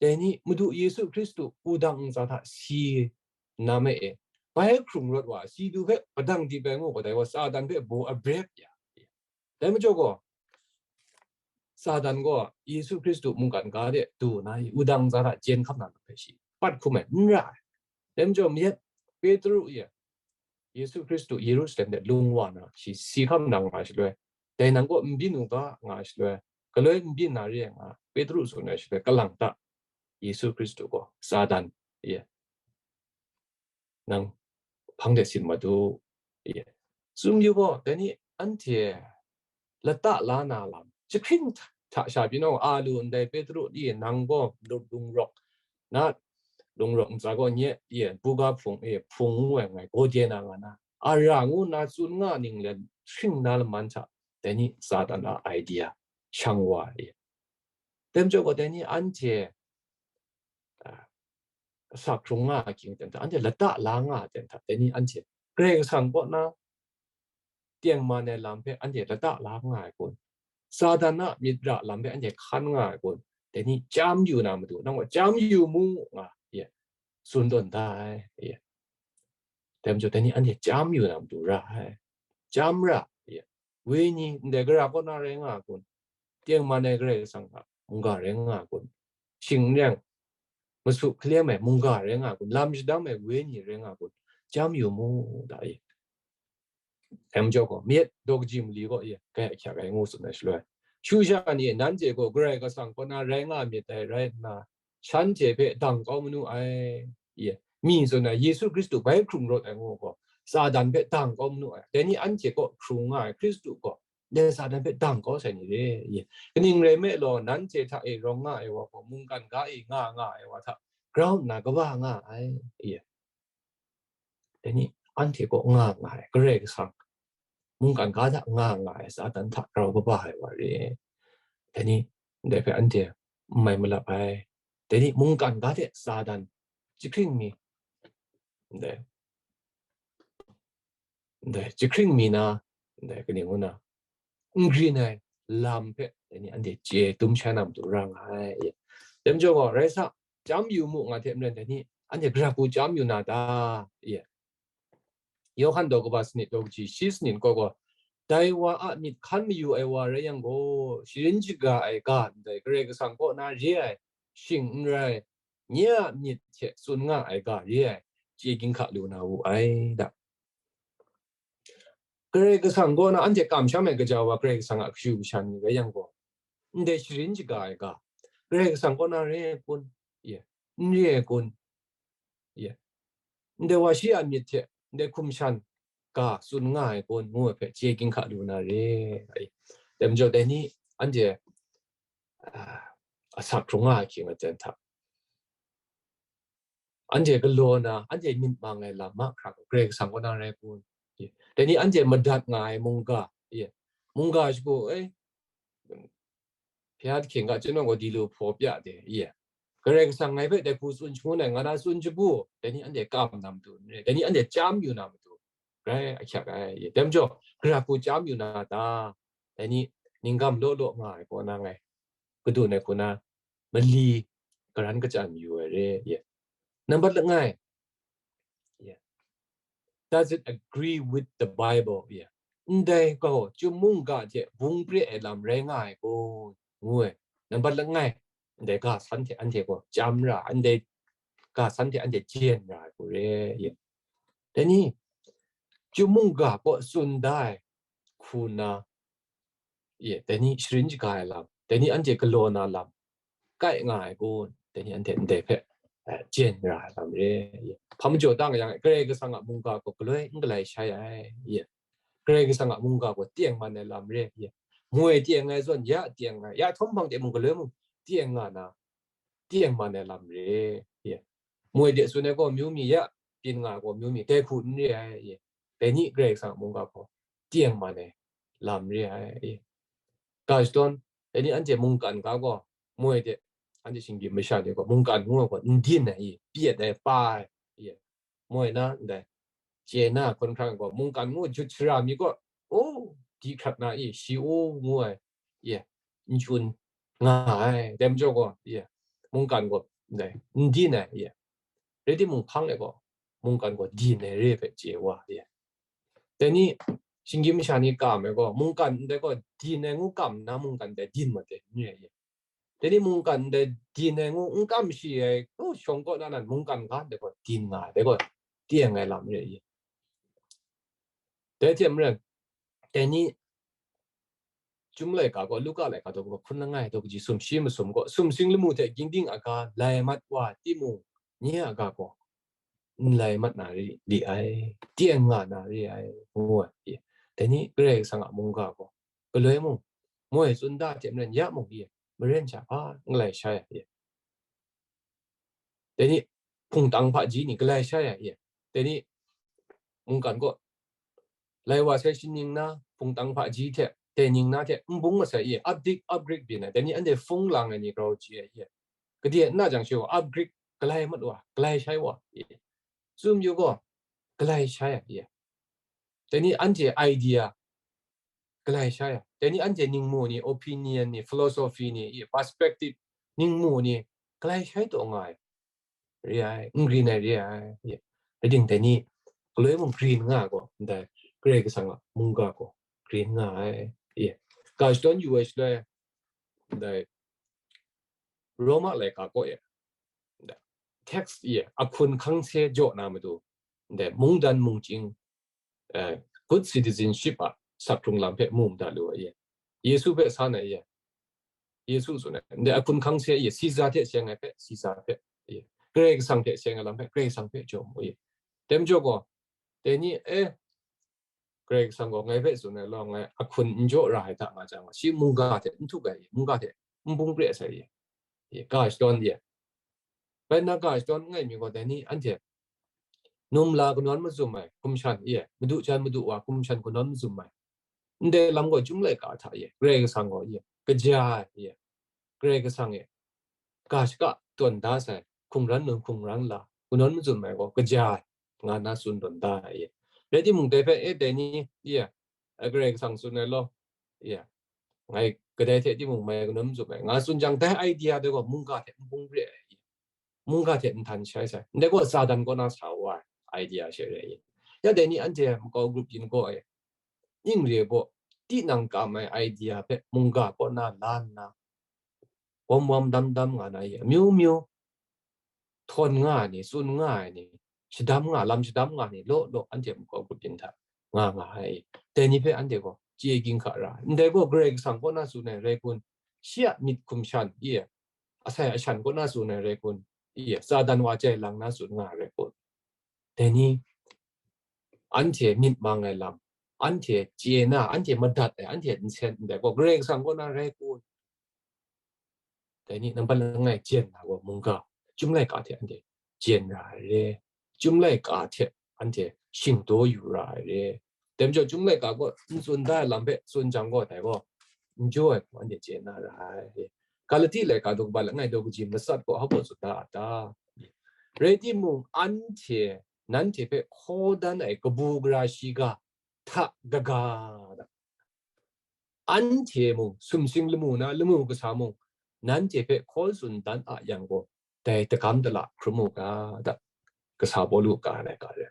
dai ni Madu Yesu Hkristu wudang ntsa hta si na me e, bai hkrung rawt wa, si du hpe padang dip ai ngu gaw, dai gaw Satan hpe baw abrep ya. Dai majaw gaw, Satan gaw Yesu Hkristu mungkan ga de du na i, wudang ntsa hta jen hkam na hpe shi pat hkum ai, n ra ai. Dai majaw, myit Petru e Yesu Hkristu Yerusalem de lung wa na, shi si hkam na nga shaloi, dai nang gaw n byin u ga nga shaloi, galoi n byin na re ai nga, Petru tsun ai shaloi, kalang ta Yesu Hkristu gaw Satan e nang hpang de sin mat u. Tsun yu gaw, dai ni anhte lata la na lam, jahkring hta sha pyi naw, a lu ndai Petru ni nang gaw lung rawk na, lung rawk ntsa gaw nye, ye, buga hpung e hpung ngu ai ngai gaw de na nga na, a ra ngu na tsun nga ning le hkring na laman hta, dai ni Satan a idea shang wa ai. Dai majaw gaw, dai ni anhte, a, asak hkrung nga ai hkying ten hta, anhte lata la nga ai ten hta, dai ni anhte Karai Kasang kaw na tengman ai lam hpe anhte lata la nga ai kun, Satan a myit ra lam hpe anhte hkan nga ai kun, dai ni chyam yu na matu, nang gaw chyam yu mu nga, ye, tsun tawn da ai, ye. Dai majaw, dai ni anhte chyam yu na matu ra ai, chyam ra, ye. Wenyi, ndai gara kaw na rai nga ai kun, tengman ai Karai Kasang a mungga rai nga ai kun, shing n rai, masu hkalem ai mungga rai nga ai kun, lam shadam ai wenyi rai nga ai kun, chyam yu mu da i. Dai majaw gaw, myit daw kaji mali gaw, ye, kai ahkyak ai ngu tsun ai shaloi, shu sha ni, nanhte gaw Karai Kasang kaw na rai nga myit dai rai nna, shanhte hpe dang kau manu ai, ye, mi tsun ai Yesu Hkristu bai hkrung rawt ai ngu gaw, Satan hpe dang kau manu ai. Dai ni anhte kaw hkrung nga ai Hkristu gaw, dai Satan hpe dang kau sai ni re, ye. Kaning rai me law, nanhte hta e rawng nga ai wa gaw, mungkan ga e nga nga ai wa hta grau nna kaba nga ai, ye. Dai ni anhte kaw nga nga ai Karai Kasang, mungkan ga hta nga nga ai Satan hta grau kaba ai wa re. Dai ni, ndai hpe anhte n mai malap ai. Dai ni mungkan ga hte Satan jahkring mi, ndai, ndai jahkring mi na, ndai kaning ngu na, n grin ai lam hpe dai ni anhte chye dum shai na matu ra nga ai. Dai majaw gaw, rai sa, chyam yu mu nga hte maren, dai ni anhte gara hku chyam yu na ta? Ye. Yawhan daw kaba sanit daw kaji shi sanit gaw gaw, dai wa a myit hkan mayu ai wa rai yang gaw, sharin shaga ai ga ndai Karai Kasang kaw na re ai, shing n rai, nye a myit hte tsun nga ai ga re ai, chye ginhka lu na wu ai da. Karai Kasang kaw na anhte kamsham ai gaja wa Karai Kasang a kashu kasha ni rai yang gaw, ndai sharin shaga ai ga, Karai Kasang kaw na re ai kun? Ye, n re ai kun? Ye, ndai wa shi a myit hte, ndai hkum shan ga tsun nga ai kun ngu ai hpe chye ginhka lu na re ai. Dai majaw, dai ni anhte, a, asak hkrung nga ai hkying aten hta, anhte galaw na, anhte myit mang ai lam mahkra gaw Karai Kasang kaw na rai kun? Ye. Dai ni anhte madat nga ai mungga, ye, mungga shagu, e, Hpya hkying ga chyinawng gaw di lu hpaw pya de, ye. Karai Kasang ngai hpe dai hku tsun shangun ai, nga na tsun shagu, dai ni anhte kam na matu n re, dai ni anhte chyam yu na matu, grai ahkyak ai. Dai majaw, gara hku chyam yu na ta? Dai ni ninggam law law nga ai kaw na ngai kadun ai hku na mali karan kachyan yu ai re. Nambat langai, does it agree with the Bible? Ndai gaw chyum mungga hte bung pre ai lam rai nga ai kun, ngu ai. Nambat langai, ndai ga san hte anhte gaw chyam ra, ndai ga san hte anhte jen ra ai hku re. Dai ni, chyum mungga kaw tsun da ai hku na, dai ni sharin shaga ai lam, dai ni anhte galaw na lam, kai nga ai kun, dai ni anhte ndai hpe jen ra ai lam re. Hpa majaw tang yang, Karai Kasang a mungga gaw galoi n galai shai ai. Karai Kasang a mungga gaw teng man ai lam re. Moi teng ai zawn, ya teng ai, ya htawm hpang de mung galoi mung teng nga na, teng man ai lam re. Moi de tsun ai gaw amyu mi, ya byin nga ai gaw amyu mi, dai hku n re ai. Dai ni Karai Kasang a mungga gaw teng man ai lam re ai. Ga shadawn, dai ni anhte mungkan ga gaw, moi de, anhte shinggyim masha ni gaw mungkan ngu ai gaw n din ai, pyet ai, pa ai. Moi na ndai, chye na hkawn hkrang gaw mungkan ngu jut shara mi gaw, o, di hkrat na i, shi u ngu ai, ye, n chun nga ai. Dai majaw gaw, ye, mungkan gaw ndai n din ai, ye, rai timung hpang e gaw, mungkan gaw din ai re hpe chye wa, ye. Dai ni shinggyim masha ni kam ai gaw, mungkan ndai gaw din ai ngu kam na, mungkan dai din mat ai, n re ai, ye. Dai ni mungkan dai din ai ngu n kam shi ai, o, shawng kaw na nan mungkan ga dai gaw din nga ai, dai gaw teng ai lam re, ye. Dai hte maren, dai ni Chyum laika gaw, Luka laika daw hkun langai daw kaji sumshi masum gaw, sumsing lamu hte ginding aga lai mat wa timung, nye a ga gaw n lai mat na ri, li ai, teng nga na re ai, ngu ai. Dai ni Karai Kasang a mungga gaw, galoi mung, moi tsun da hte maren, ya mung, ye, maren sha hpa n galai shai ai. Dai ni hpungtang hpaji ni galai shai ai, ye. Dai ni mungkan gaw, lai wa sai shaning na, hpungtang hpaji hte, dai ning na hte n bung masai, ye, update upgrade byin ai. Dai ni anhte hpung lang ai ni grau chye ai, ye. Gade n na jang shi gaw upgrade galai mat wa, galai shai wa, ye. Tsun yu gaw, galai shai ai, ye. Dai ni anhte idea galai shai ai. Dai ni anhte ningmu ni, opinion ni, philosophy ni, ye, perspective, ningmu ni galai shai taw nga ai re ai, n grin ai re ai, ye. Rai ting, dai ni galoi mung grin nga ai gaw, ndai Karai Kasang a mungga gaw grin nga ai, ye. Ga shadawn yu ai shaloi, ndai Roma laika kaw e, ndai text, ye, ahkun hkang se jaw na matu, ndai mungdan mungchying, eh, good citizenship a sak hkrung lam hpe mu mada lu ai, ye. Yesu hpe san ai, ye. Yesu tsun ai, ndai ahkun hkang se, ye, Siza hte seng ai hpe Siza hpe, ye, Karai Kasang hte seng ai lam hpe Karai Kasang hpe jaw mu, ye. Dai majaw gaw, dai ni, eh, Karai Kasang gaw ngai hpe tsun ai law, ngai ahkun n jaw ra ai hta nga jang, shi mungga hte n htuk ai, ye, mungga hte n bung pre sai, ye. Ye, ga shadawn, ye. Bai nna ga shadawn n gai mi gaw, dai ni anhte num la kanawn mazum ai hkum shan, ye, madu jan madu wa hkum shan kanawn mazum ai, ndai lam gaw Chyum laika hta, ye, Karai Kasang gaw, ye, kaja ai, ye, Karai Kasang e ga shaka tawn da sai hkungran nun hkungran la kanawn mazum ai gaw kaja ai, nga na tsun tawn da ai, ye. Rai timung, dai hpe, e, dai ni, ye, Karai Kasang tsun ai law, ye, ngai kadai hte timung mai kanawn mazum ai, nga tsun jang, dai idea dai gaw mungga hte n bung re ai, ye. Mungga hte n htan shai sai, ndai gaw Satan kaw na sa wa ai idea she re ai, ye. Ya dai ni anhte makau grup yin gaw, ye, ning re gaw, tinang kam ai idea hpe mungga kaw na la nna, wam wam dam dam nga na, ye, amyu myu htawn nga ai ni, tsun nga ai ni, shadam nga, lam shadam nga ai ni law law, anhte makau grup yin hta nga nga ai. Dai ni hpe anhte gaw chye ginhka ra ai. Ndai gaw Karai Kasang kaw na tsun ai rai kun? Shi a myit hkum shan, ye, asai ashan kaw na tsun ai rai kun? Ye, Satan wa jai lang na tsun nga ai rai kun? Dai ni anhte myit mang ai lam, anhte chye na, anhte madat ai, anhte nsen ndai gaw Karai Kasang kaw na rai kun? Dai ni nambat langai jen na gaw mungga, Chyum laika hte anhte jen ra ai re, Chyum laika hte anhte shingdaw yu ra ai re. Dai majaw Chyum laika gaw n tsun da ai lam hpe tsun jang gaw, dai gaw n jaw ai hku anhte chye na ra ai. Galati laika daw kaba langai daw kaji matsat gaw hpa baw tsun da a ta? Rai timung, anhte, nanhte hpe hkaw dan ai kabu gara shiga hta kaga da. Anhte mung, sumsing lamu na lamu kasa mung, nanhte hpe hkaw tsun dan a yang gaw, dai dagam dala hkrum u ga, da, kasa Pawlu ga ai ga re.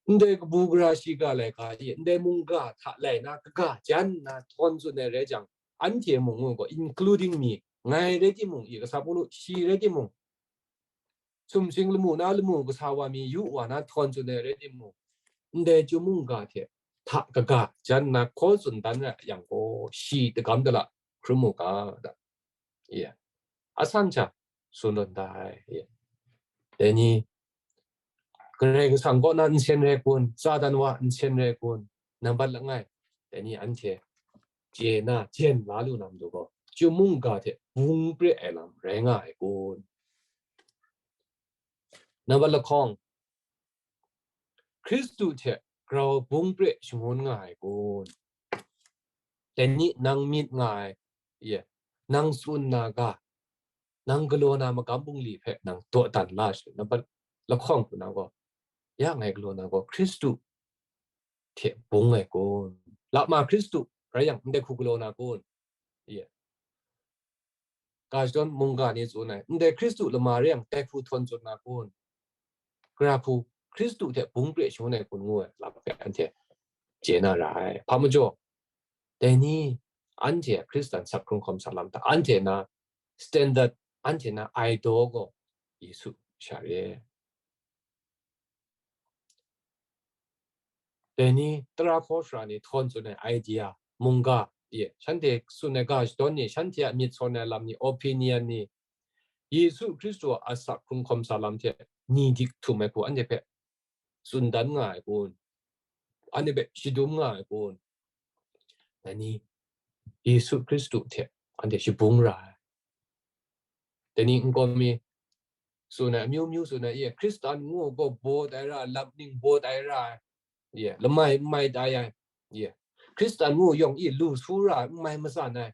Ndai kabu gara shiga laika e, ndai mungga hta lai na kaga jan na htawn tsun ai rai jang, anhte mung ngu gaw, including me, ngai rai timung, i kasa Pawlu, shi rai timung, sumsing lamu na lamu kasa wa mi yu wa na htawn tsun ai rai timung, ndai chyum mungga hte hta kaga jan na hkaw tsun dan ra yang gaw, shi dagam dala hkrum u ga, da. Iya. Asan hta tsun lawt da ai. Iya. Dai ni, Karai Kasang kaw na nsen rai kun, Satan wa nsen rai kun, nambat langai, dai ni anhte chye na, jen la lu na matu gaw, chyum mungga hte bung pre ai lam rai nga ai kun? Nambat lahkawng, Hkristu hte grau bung pre shangun nga ai kun? Dai ni nang myit nga ai, ye, nang tsun na ga, nang galaw na magam bungli hpe nang dawdan la shi, nambat lahkawng hku na gaw, ya ngai galaw na gaw Hkristu hte bung ai kun? Lama Hkristu rai yang, ndai hku galaw na kun? Ye. Ga shadawn mungga ni tsun ai, ndai Hkristu lama rai yang, dai hku htawn tsun na kun? Gara hku Hkristu hte bung pre shangun ai kun ngu ai lam hpe anhte chye na ra ai. Hpa majaw, dai ni anhte a Hkristan sak hkrung hkawm sa lam hta, anhte na standard, anhte na idol gaw Yesu sha re. Dai ni tara hkaw sara ni htawn tsun ai idea, mungga, ye, shanhte tsun ai ga shadawn ni, shanhte a myit sawn ai lam ni, opinion ni, Yesu Hkristu a asak hkrung hkawm sa lam hte ni dik htum ai hku anhte hpe tsun dan nga ai kun? Anhte hpe shadum nga ai kun? Dai ni Yesu Hkristu hte anhte shabung ra ai. Dai ni nkau mi tsun ai, amyu myu tsun ai, ye, Hkristan ngu gaw bawt ai ra, lam ning bawt ai ra ai, ye, lamai n mai tai ai, ye, Hkristan ngu yawng i lu su ra ai, n mai matsan ai,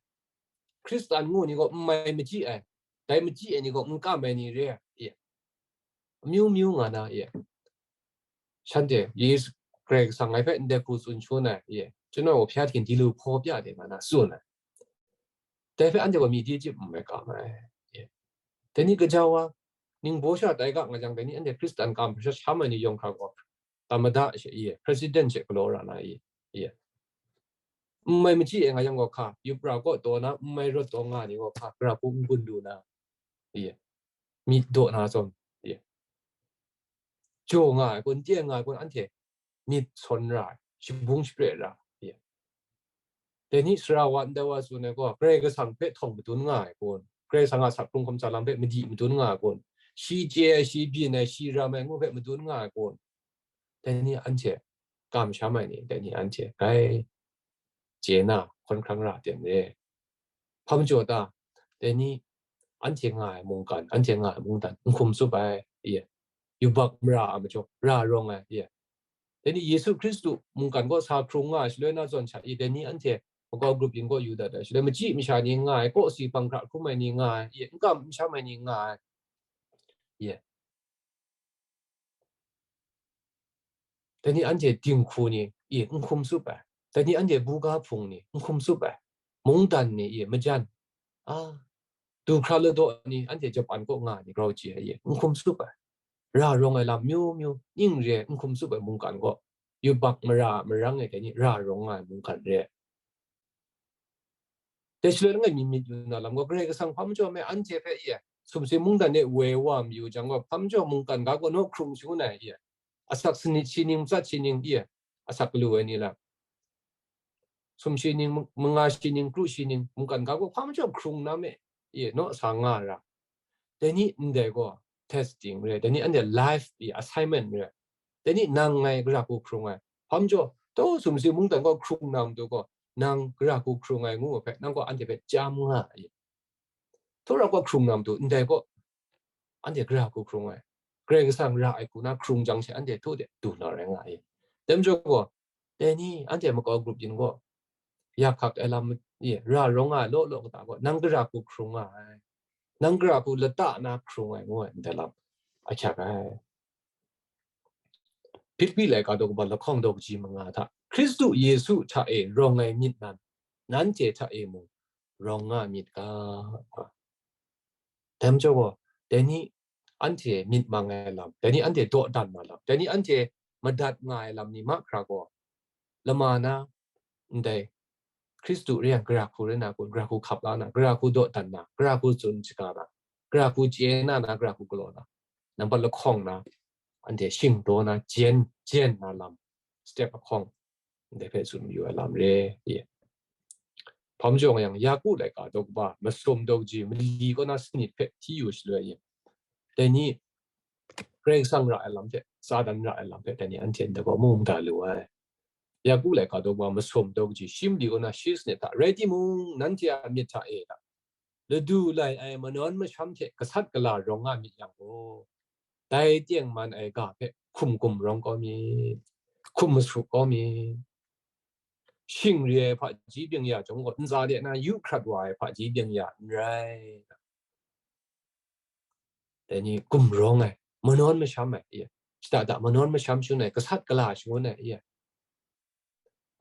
Hkristan ngu ni gaw n mai machyi ai, dai machyi ai ni gaw n kam ai ni re ai, ye, amyu myu nga na, ye, shanhte Yesu Karai Kasang ngai hpe ndai hku tsun shangun ai, ye, ကျွန်တော်ကို ဘုရားသခင် ဒီလိုဖော်ပြတယ် nga na tsun ai. Dai hpe anhte gaw myi di chyip n mai kam ai. Dai ni gaja wa, ningbaw sha tai ga nga jang, dai ni anhte Hkristan kam hkra sham ai ni yawng hkra gaw, tamada she, ye, president she galaw ra na, ye, ye, n mai machyi ai nga yang gaw hka, yup ra kaw taw na, n mai rawt taw nga ni gaw hka, gara hku n gun lu na, ye, myit daw na zawn, ye, jaw nga ai kun, n tye nga ai kun, anhte myit sawn ra ai, shabung shapre ra ai. Dai ni sara wa ndai wa tsun ai gaw, Karai Kasang hpe htawng madun nga ai kun? Karai Kasang a sak hkrung hkawm sa lam hpe madi madun nga ai kun? Shi chye ai, shi byin ai, shi ram ai ngu hpe madun nga ai kun? Dai ni anhte kam sham ai ni, dai ni anhte grai chye na hkawn hkrang ra ten re. Hpa majaw ta? Dai ni anhte nga ai mungkan, anhte nga ai mungdan n hkum tsup ai, ye, yubak mara a majaw ra rawng ai, ye. Dai ni Yesu Hkristu mungkan kaw sa hkrung nga ai shaloi na zawn sha, ye, dai ni anhte makau grup yin kaw yu dat ai shaloi, machyi masha ni nga ai, kawsi hpang hkra hkrum ai ni nga ai, ye, n kam n sham ai ni nga ai, ye. Dai ni anhte dinghku ni, i, n hkum tsup ai. Dai ni anhte buga hpung ni, n hkum tsup ai. Mungdan ni, i, majan, a, du hkra ladaw ni, anhte Japan kaw nga ni, grau chye ai, i, n hkum tsup ai. Ra rawng ai lam myu myu, ning re ai, n hkum tsup ai mungkan gaw, yubak mara marang ai dai ni ra rawng nga ai mungkan re ai. Dai shaloi langai mi myit yu na lam gaw, Karai Kasang hpa majaw me anhte hpe, i, sumsing mungdan e woi wa mayu jang gaw, hpa majaw mungkan ga gaw naw hkrung shangun ai, i, asak sanit shi ning, matsat shi ning, i, asak galu ai ni lam, sum shi ning, manga shi ning, kru shi ning, mungkan ga gaw hpa majaw hkrung na me, i, naw sa nga ra. Dai ni ndai gaw testing re, dai ni anhte life i assignment re. Dai ni nang ngai gara hku hkrung ai. Hpa majaw, taw sumsing mungdan gaw hkrung na matu gaw, nang gara hku hkrung ai ngu hpe, nang gaw anhte hpe chyam nga ai. Htura gaw hkrung na matu, ndai gaw anhte gara hku hkrung ai. Karai Kasang ra ai hku na hkrung jang she anhte htu de du na rai nga ai. Dai majaw gaw, dai ni anhte makau grup yin gaw, yak hkak ai lam ye, ra rawng nga ai law law kata gaw, nang gara hku hkrung nga ai, nang gara hku lata na hkrung ai ngu ai ndai lam ahkyak ai. Hpilpi laika daw kaba lahkawng daw kaji manga hta, Hkristu Yesu hta e rawng ai myit nan, nanhte hta e mung rawng nga myit ga. Dai majaw gaw, dai ni anhte myit mang ai lam, dai ni anhte dawdan na lam, dai ni anhte madat nga ai lam ni mahkra gaw, lama na ndai Hkristu re yang, gara hku rai na kun, gara hku hkap la na, gara hku dawdan na, gara hku tsun shaga na, gara hku chye na na, gara hku galaw na, nampat lahkawng na, anhte shingdaw na, jen, jen na lam, step lahkawng, ndai hpe tsun mayu ai lam re, ye. Hpa majaw nga yang, Yaku laika daw kaba masum daw kaji mali kaw na sanit hpe hti yu shaloi, ye, dai ni Karai Kasang ra ai lam hte, Satan ra ai lam hpe, dai ni anhte ndai gaw mu mada lu ai. Yaku laika daw kaba masum daw kaji shi mali kaw na shi sanit hta, rai timung, nanhte a myit hta e hta, ladu lai ai manawn masham hte gasat gala rawng nga myit yang gaw, dai tengman ai ga hpe hkum gumrawng kau myit, hkum masuk kau myit. Shing re ai hpaji byeng ya chyawm gaw, ntsa de na yu hkrat wa ai hpaji byeng ya n rai. Dai ni gumrawng ai, manawn masham ai, ye, shada da manawn masham shangun ai, gasat gala shangun ai, ye.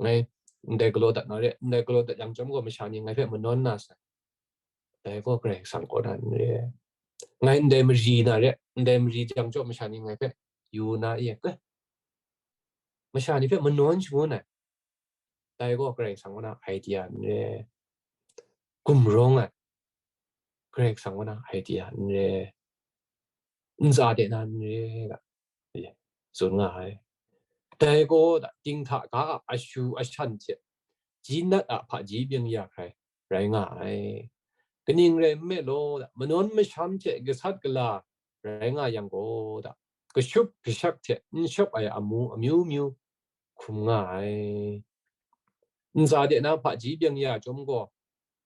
Ngai ndai galaw dat na re, ndai galaw dat yang chyawm gaw, masha ni ngai hpe manawn na sai. Dai gaw Karai Kasang kaw na n re. Ngai ndai mari na re, ndai mari jang chyawm masha ni ngai hpe yu na, ye, masha ni hpe manawn shangun ai. Dai gaw Karai Kasang kaw na idea n re. Gumrawng ai, Karai Kasang kaw na idea n re. Ntsa de na n re, ga, ye, tsun nga ai. Dai gaw da, dinghta ga a ashu ashan hte, jinat a hpaji byeng ya hkrai rai nga ai. Kaning rai nme law, da, manawn masham hte gasat gala rai nga yang gaw, da, kashup kashak hte n shawp ai amu amyu myu hkum nga ai. Ntsa de na hpaji byeng ya chyawm gaw,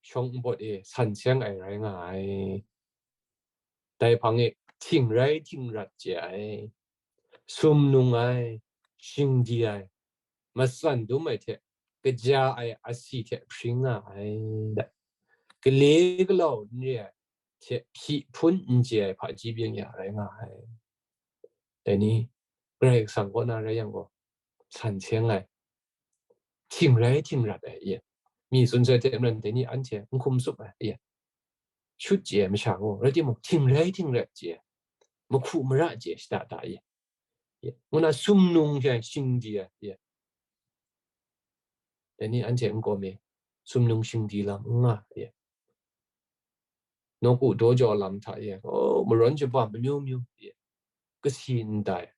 shawng npawt e san seng ai rai nga ai. Dai hpang e hting rai hting rat chye ai, sumnung ai, shingdi ai, matsan dum ai hte kaja ai asi hte hpring nga ai, da, gale galau n re ai hte hpyi hpun n chye ai hpaji byeng ya rai nga ai. Dai ni, Karai Kasang kaw na rai yang gaw, san seng ai, hting rai hting rat ai, ye. Mi tsun sai hte maren dai ni anhte n hkum tsup ai, ye. Shut chye ai masha gaw, rai timung, hting rai hting rat chye ai, mahku mara chye ai shada da, ye. Ye. Ngu na sumnung hte shingdi ai, ye. Dai ni anhte n-gaw mi, sumnung shingdi lam n nga, ye. Nawku daw jaw lam hta, ye, oh, marawn shabam amyu myu, ye, kasi n tai.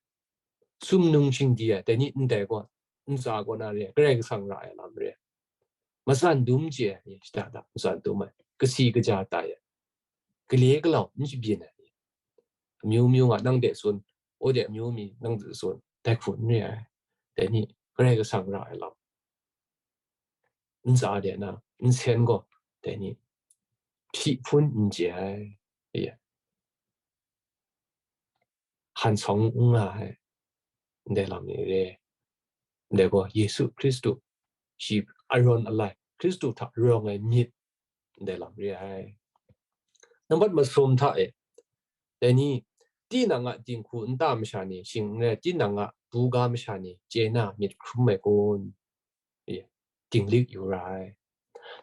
Sumnung shingdi ai, dai ni ndai gaw, ntsa kaw na re, Karai Kasang ra ai lam re. Matsan dum chye ai, ye, shada da, matsan dum ai, kasi kaja tai ai, gale galau n shabyin ai, amyu myu nga nang de tsun, o de amyu mi nang de tsun, dai hku n re ai. Dai ni Karai Kasang ra ai lam, ntsa de na, nsen gaw, dai ni hpyi hpun n chye ai, ye, han sawng n nga ai, ndai lam ni re. Ndai gaw Yesu Hkristu, shi arawn alai, Hkristu hta rawng ai myit, ndai lam re ai. Nambat masum hta e, dai ni, tinang a dinghku nta masha ni, shing n rai, tinang a buga masha ni, chye na myit hkrum ai kun? Ye, dinglik yu ra ai.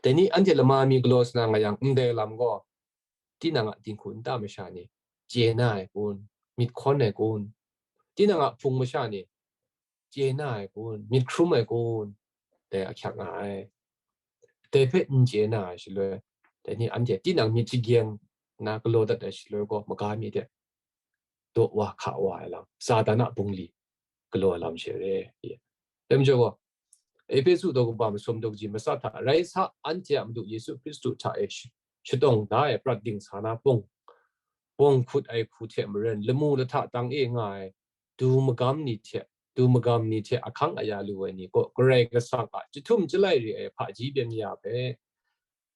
Dai ni, anhte lama mi galaw sa na nga yang, ndai lam gaw, tinang a dinghku nta masha ni, chye na ai kun? Myit hkawn ai kun? Tinang a hpung masha ni, chye na ai kun? Myit hkrum ai kun? Dai ahkyak nga ai. Dai hpe n chye na ai shaloi, dai ni anhte tinang myit shagyeng na galaw dat ai shaloi gaw, maga mi de, daw wa hka wa ai lam, Satan a bungli galaw ai lam she re. Dai majaw gaw, Ehpesu daw kaba masum daw kaji matsat hta, rai sa, anhte a Madu Yesu Hkristu hta e sh-, shatawng da ai prat dingsa na pawng, pawng hkut ai hku hte maren, lamu lahta tang e nga ai, du magam ni hte, du magam ni hte ahkang aya lu ai ni gaw, Karai Kasang a chyahtum chyalai re ai hpaji byeng ya hpe,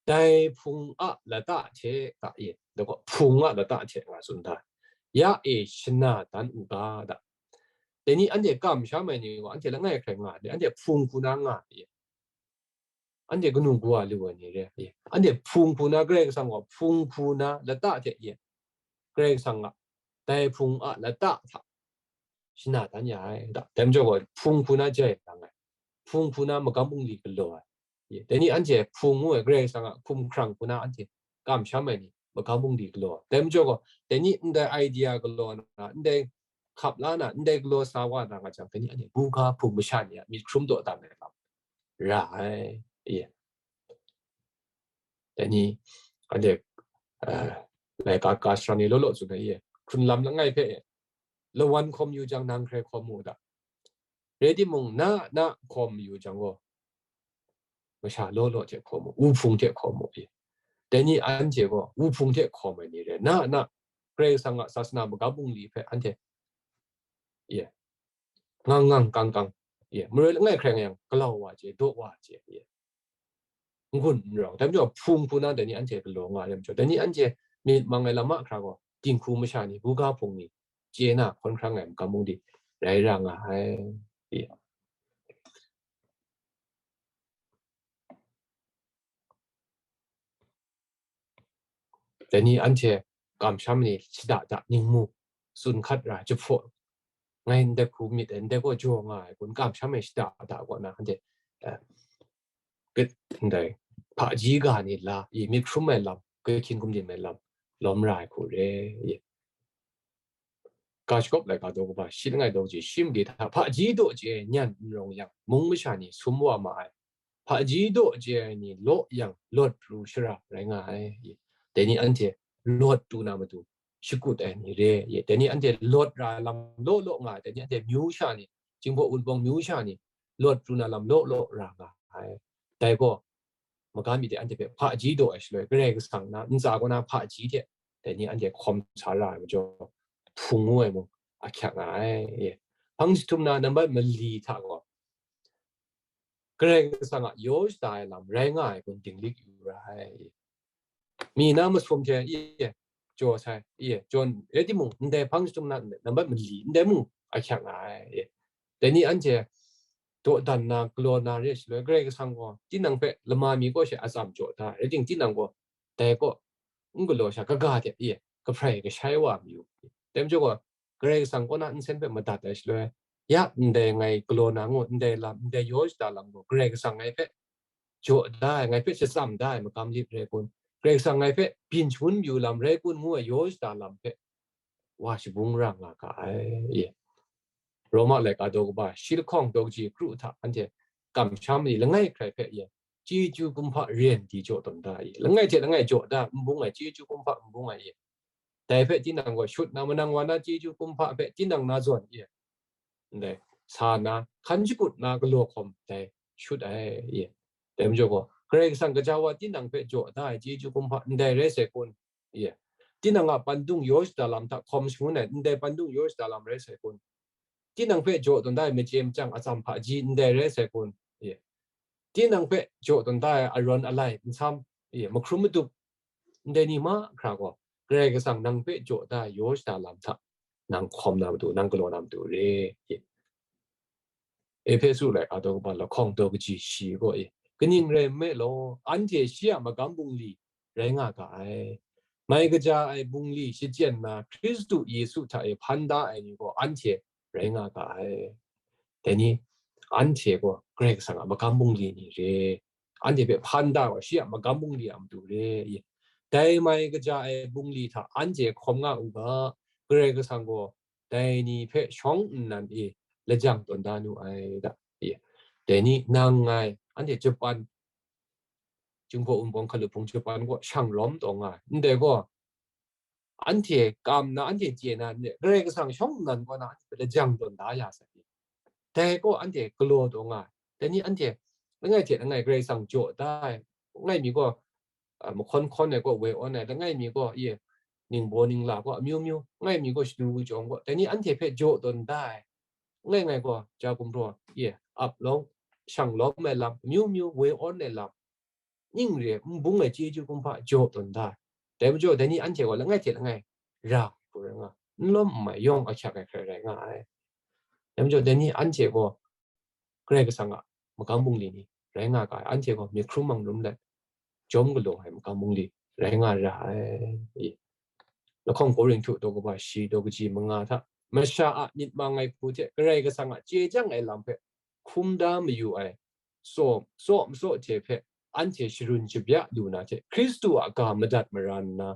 dai hpung a lata hte ga, ye, dai gaw hpung a lata hte nga tsun da, ya e shana dan u ga, da. Dai ni anhte kamsham ai ni gaw, anhte langai hkrai nga ai, anhte hpung hku na nga ai, ye. anhte kanu kawa lu ai ni re, anhte hpung hku na Karai Kasang gaw hpung hku na lata hte ye, Karai Kasang a dai hpung a lata hta shana dan ya ai, dai majaw gaw hpung hku na jai lang ai, hpung hku na magam bungli galaw ai, dai ni anhte hpung ngu ai Karai Kasang a hkumhkrang hku na anhte kamsham ai ni, magam bungli galaw ai. Dai majaw gaw, dai ni ndai idea galaw na, ndai hkap la na, ndai galaw sa wa na nga jang, dai ni anhte buga hpung masha ni a myit hkrum daw dan ai lam ra ai. Dai ni anhte, ah, laika ka sara ni law law tsun ai, hkrun lam langai hpe lawan hkawm yu jang, nang hkrai hkawm mu da. Rai timung, na na hkawm yu jang gaw, masha law law hte hkawm mu, u hpung hte hkawm mu, dai ni anhte gaw u hpung hte hkawm ai ni re, na na Karai Kasang a sasana magam bungli hpe anhte, ye, ngang ngang kang kang, ye, maroi langai hkrai nga yang, galau wa chye, daw wa chye, ye, n-gun n rau, dai majaw hpung hku na dai ni anhte galaw nga ai majaw, dai ni anhte myit mang ai lam a hkra gaw, dinghku masha ni, buga hpung ni, chye na hkawn hkrang ai magam bungli rai ra nga ai. Dai ni anhte kamsham ni shada da ningmu tsun hkat ra jahpaw, ngai ndai hku myit ai, ndai gaw jaw nga ai kun kamsham ai shada da kaw na, anhte, eh, ndai hpaji ga ni la i myit hkrum ai lam, grai hkying gumdim ai lam lawm ra ai hku re. Ga shagawp laika daw kaba shi langai daw ji, shi mali hta hpaji daw chye ai nyan n rawng yang, mung masha ni sum wa ma ai, hpaji daw chye ai ni law yang, lawt pru shara rai nga ai. Dai ni anhte lawt tu na matu shakut ai ni re. Dai ni anhte lawt ra lam law law nga ai, dai ni anhte myu sha ni, Jinghpaw Wunpawng myu sha ni, lawt pru na lam law law ra nga ai. Dai gaw, magam mi hte anhte hpe hpaji daw ai shaloi, Karai Kasang na ntsa kaw na hpaji hte dai ni anhte hkawm sa ra ai majaw, hpung ngu ai mung ahkyak nga ai. Hpang jahtum na nambat mali hta gaw, Karai Kasang a yaw shada ai lam rai nga ai kun dinglik yu ra ai. Mi na masum hte, iye, jaw sai, iye, jaw rai timung, ndai hpang jahtum na nambat mali, ndai mung ahkyak nga ai. Dai ni anhte dawdan na, galaw na re shaloi, Karai Kasang gaw tinang hpe lama mi kaw she atsam jaw da ai, rai ting, tinang gaw dai kaw n galaw sha, kaga hte, iye, kahprai kashai wa mayu. Dai majaw gaw, Karai Kasang kaw na nsen hpe madat ai shaloi, ya ndai ngai galaw na ngu, ndai lam, ndai yaw shada lam gaw, Karai Kasang ngai hpe jaw da ai, ngai hpe shatsam da ai magam lit rai kun? Karai Kasang ngai hpe byin shangun yu lam rai kun ngu ai yaw shada lam hpe wa shabung ra nga ga ai. Roma laika daw kaba shi lahkawng daw kaji kru hta anhte kamsham ni langai hkrai hpe, ye, chyeju kumhpa ren di jaw tawn da ai, langai hte langai jaw da n bung ai chyeju kumhpa n bung ai, ye, dai hpe tinang gaw shut na, manang wa na chyeju kumhpa hpe tinang na zawn, ye, ndai sa na, hkan shakut na galaw hkawm dai shut ai, ye. Dai majaw gaw, Karai Kasang gaja wa tinang hpe jaw da ai chyeju kumhpa ndai rai sai kun? Ye. Tinang a pandung yaw shada lam hta hkawm shangun ai ndai pandung yaw shada lam rai sai kun? Tinang hpe jaw tawn da ai machye machyang atsam hpaji ndai rai sai kun? Ye. Tinang hpe jaw tawn da ai arawn alai nsam, ye, mahkrum madup, ndai ni mahkra gaw, Karai Kasang nang hpe jaw da ai yaw shada lam hta nang hkawm na matu, nang galaw na matu re. Ye. Ehpesu laika daw kaba lahkawng daw kaji shi gaw, e, kaning rai nme law, anhte shi a magam bungli rai nga ga ai. Mai kaja ai bungli shachyen na Hkristu Yesu hta e hpan da ai ni gaw anhte rai nga ga ai. Dai ni, anhte gaw Karai Kasang a magam bungli ni re. Anhte hpe hpan da gaw shi a magam bungli a matu re. Dai mai kaja ai bungli hta anhte hkawm nga u ga, Karai Kasang gaw dai ni hpe shawng nnan e lajang tawn da nu ai da. Dai ni, nang ngai, anhte Japan, Jinghpaw Wunpawng hkalup hpung Japan gaw shang lawm taw nga ai. Ndai gaw, anhte kam na, anhte chye na, Karai Kasang shawng nnan kaw na anhte lajang tawn da ya sai. Dai gaw anhte galaw taw nga ai. Dai ni anhte langai hte langai Karai Kasang jaw da ai. Langai mi gaw, a, mahkawn hkawn ai gaw woi awn ai, langai mi gaw, ye, ningbaw ningla gaw amyu myu, langai mi gaw shadu kachyawng gaw, dai ni anhte hpe jaw tawn da ai. Langai ngai gaw, ja gumhpraw, ye, ap lawm, shang lawm ai lam, amyu myu woi awn ai lam, ning re n bung ai chyeju kumhpa jaw tawn da ai. Dai majaw, dai ni anhte gaw langai hte langai ra hku rai nga, n lawm n mai yawng ahkyak ai hkrai rai nga ai. Dai majaw, dai ni anhte gaw Karai Kasang a magam bungli ni rai nga ga ai, anhte gaw myit hkrum mangrum let, jawm galaw ai makam mungli rai nga ra ai. Lahkawng Korinhtu daw kaba shi daw kaji manga hta, masha a myit mang ai hku hte Karai Kasang a chye chyang ai lam hpe hkum da mayu ai, tsaw, tsaw matsaw hte hpe anhte sharun shabya lu na hte, Hkristu a ga madat mara nna,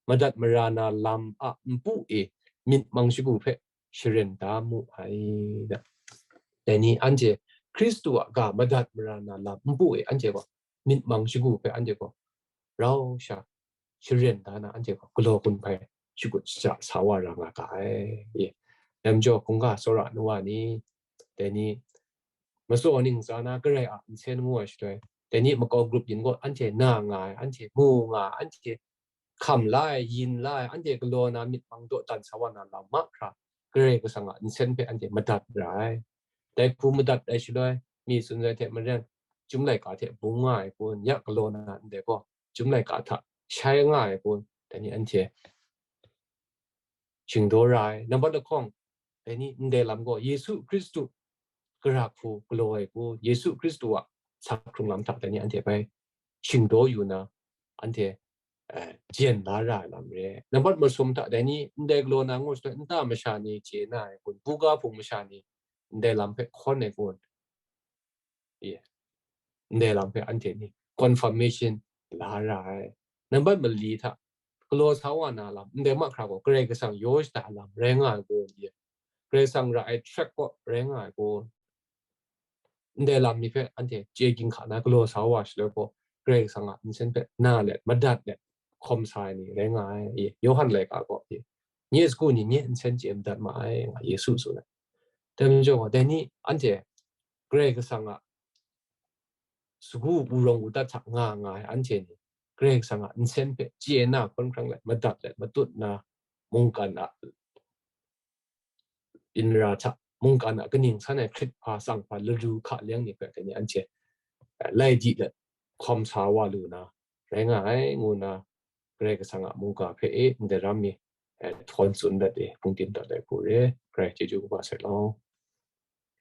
madat mara na lam a npu e myit mang shagu hpe sharen da mu ai. Dai ni anhte Hkristu a ga madat mara na lam npu e anhte gaw myit mang shagu hpe anhte gaw rau sha sharen da na, anhte gaw galaw gun hpai shakut shaja sa wa ra nga ga ai. Dai majaw, hkungga tsawra nu wa ni, dai ni matsaw ning tsa na Karai a nsen ngu ai shaloi, dai ni makau grup yin gaw anhte na nga ai, anhte mu nga ai, anhte hkam la ai, yin la ai, anhte galaw na myit mang dawdan sa wa na lam mahkra, Karai Kasang a nsen hpe anhte madat ra ai. Dai hku madat ai shaloi, mi tsun ai hte maren, Chyum laika hte bung nga ai kun, ya galaw na ndai gaw, Chyum laika hta shai nga ai kun, dai ni anhte shingdaw ra ai. Nambat lahkawng, dai ni ndai lam gaw, Yesu Hkristu gara hku galaw ai kun, Yesu Hkristu a sa hkrung lam hta dai ni anhte bai shingdaw yu na, anhte eh, jen la ra ai lam re. Nambat masum hta dai ni ndai galaw na ngu shaloi, nta masha ni chye na ai kun, buga hpung masha ni ndai lam hpe hkawn ai kun, ye, ndai lam hpe anhte ni confirmation la ra ai. Nambat mali hta galaw sa wa na lam, ndai mahkra gaw Karai Kasang yaw shada lam rai nga ai kun, ye, Karai Kasang ra ai track gaw rai nga ai kun, ndai lam ni hpe anhte chye ginhka na galaw sa wa shaloi gaw, Karai Kasang a nsen hpe na let, madat let, hkawm sa ai ni rai nga ai. Yawhan laika gaw, nye sagu ni nye nsen chye madat ma ai, nga Yesu tsun ai. Dai majaw gaw, dai ni anhte Karai Kasang a sagu wurung wudat hta nga nga ai anhte ni, Karai Kasang a nsen hpe chye na hkawn hkrang let, madat let, matut na, mungkan a inra hta mungkan a kaning san ai hkrit hpa, tsang hpa, laru hka leng ni hpe dai ni anhte, eh, lai di let hkawm sa wa lu na rai nga ai, ngu na Karai Kasang a mungga hpe e ndai ram mi, eh, htawn tsun dat e, hpungdim dat ai hku re, Karai chyeju kaba sai law.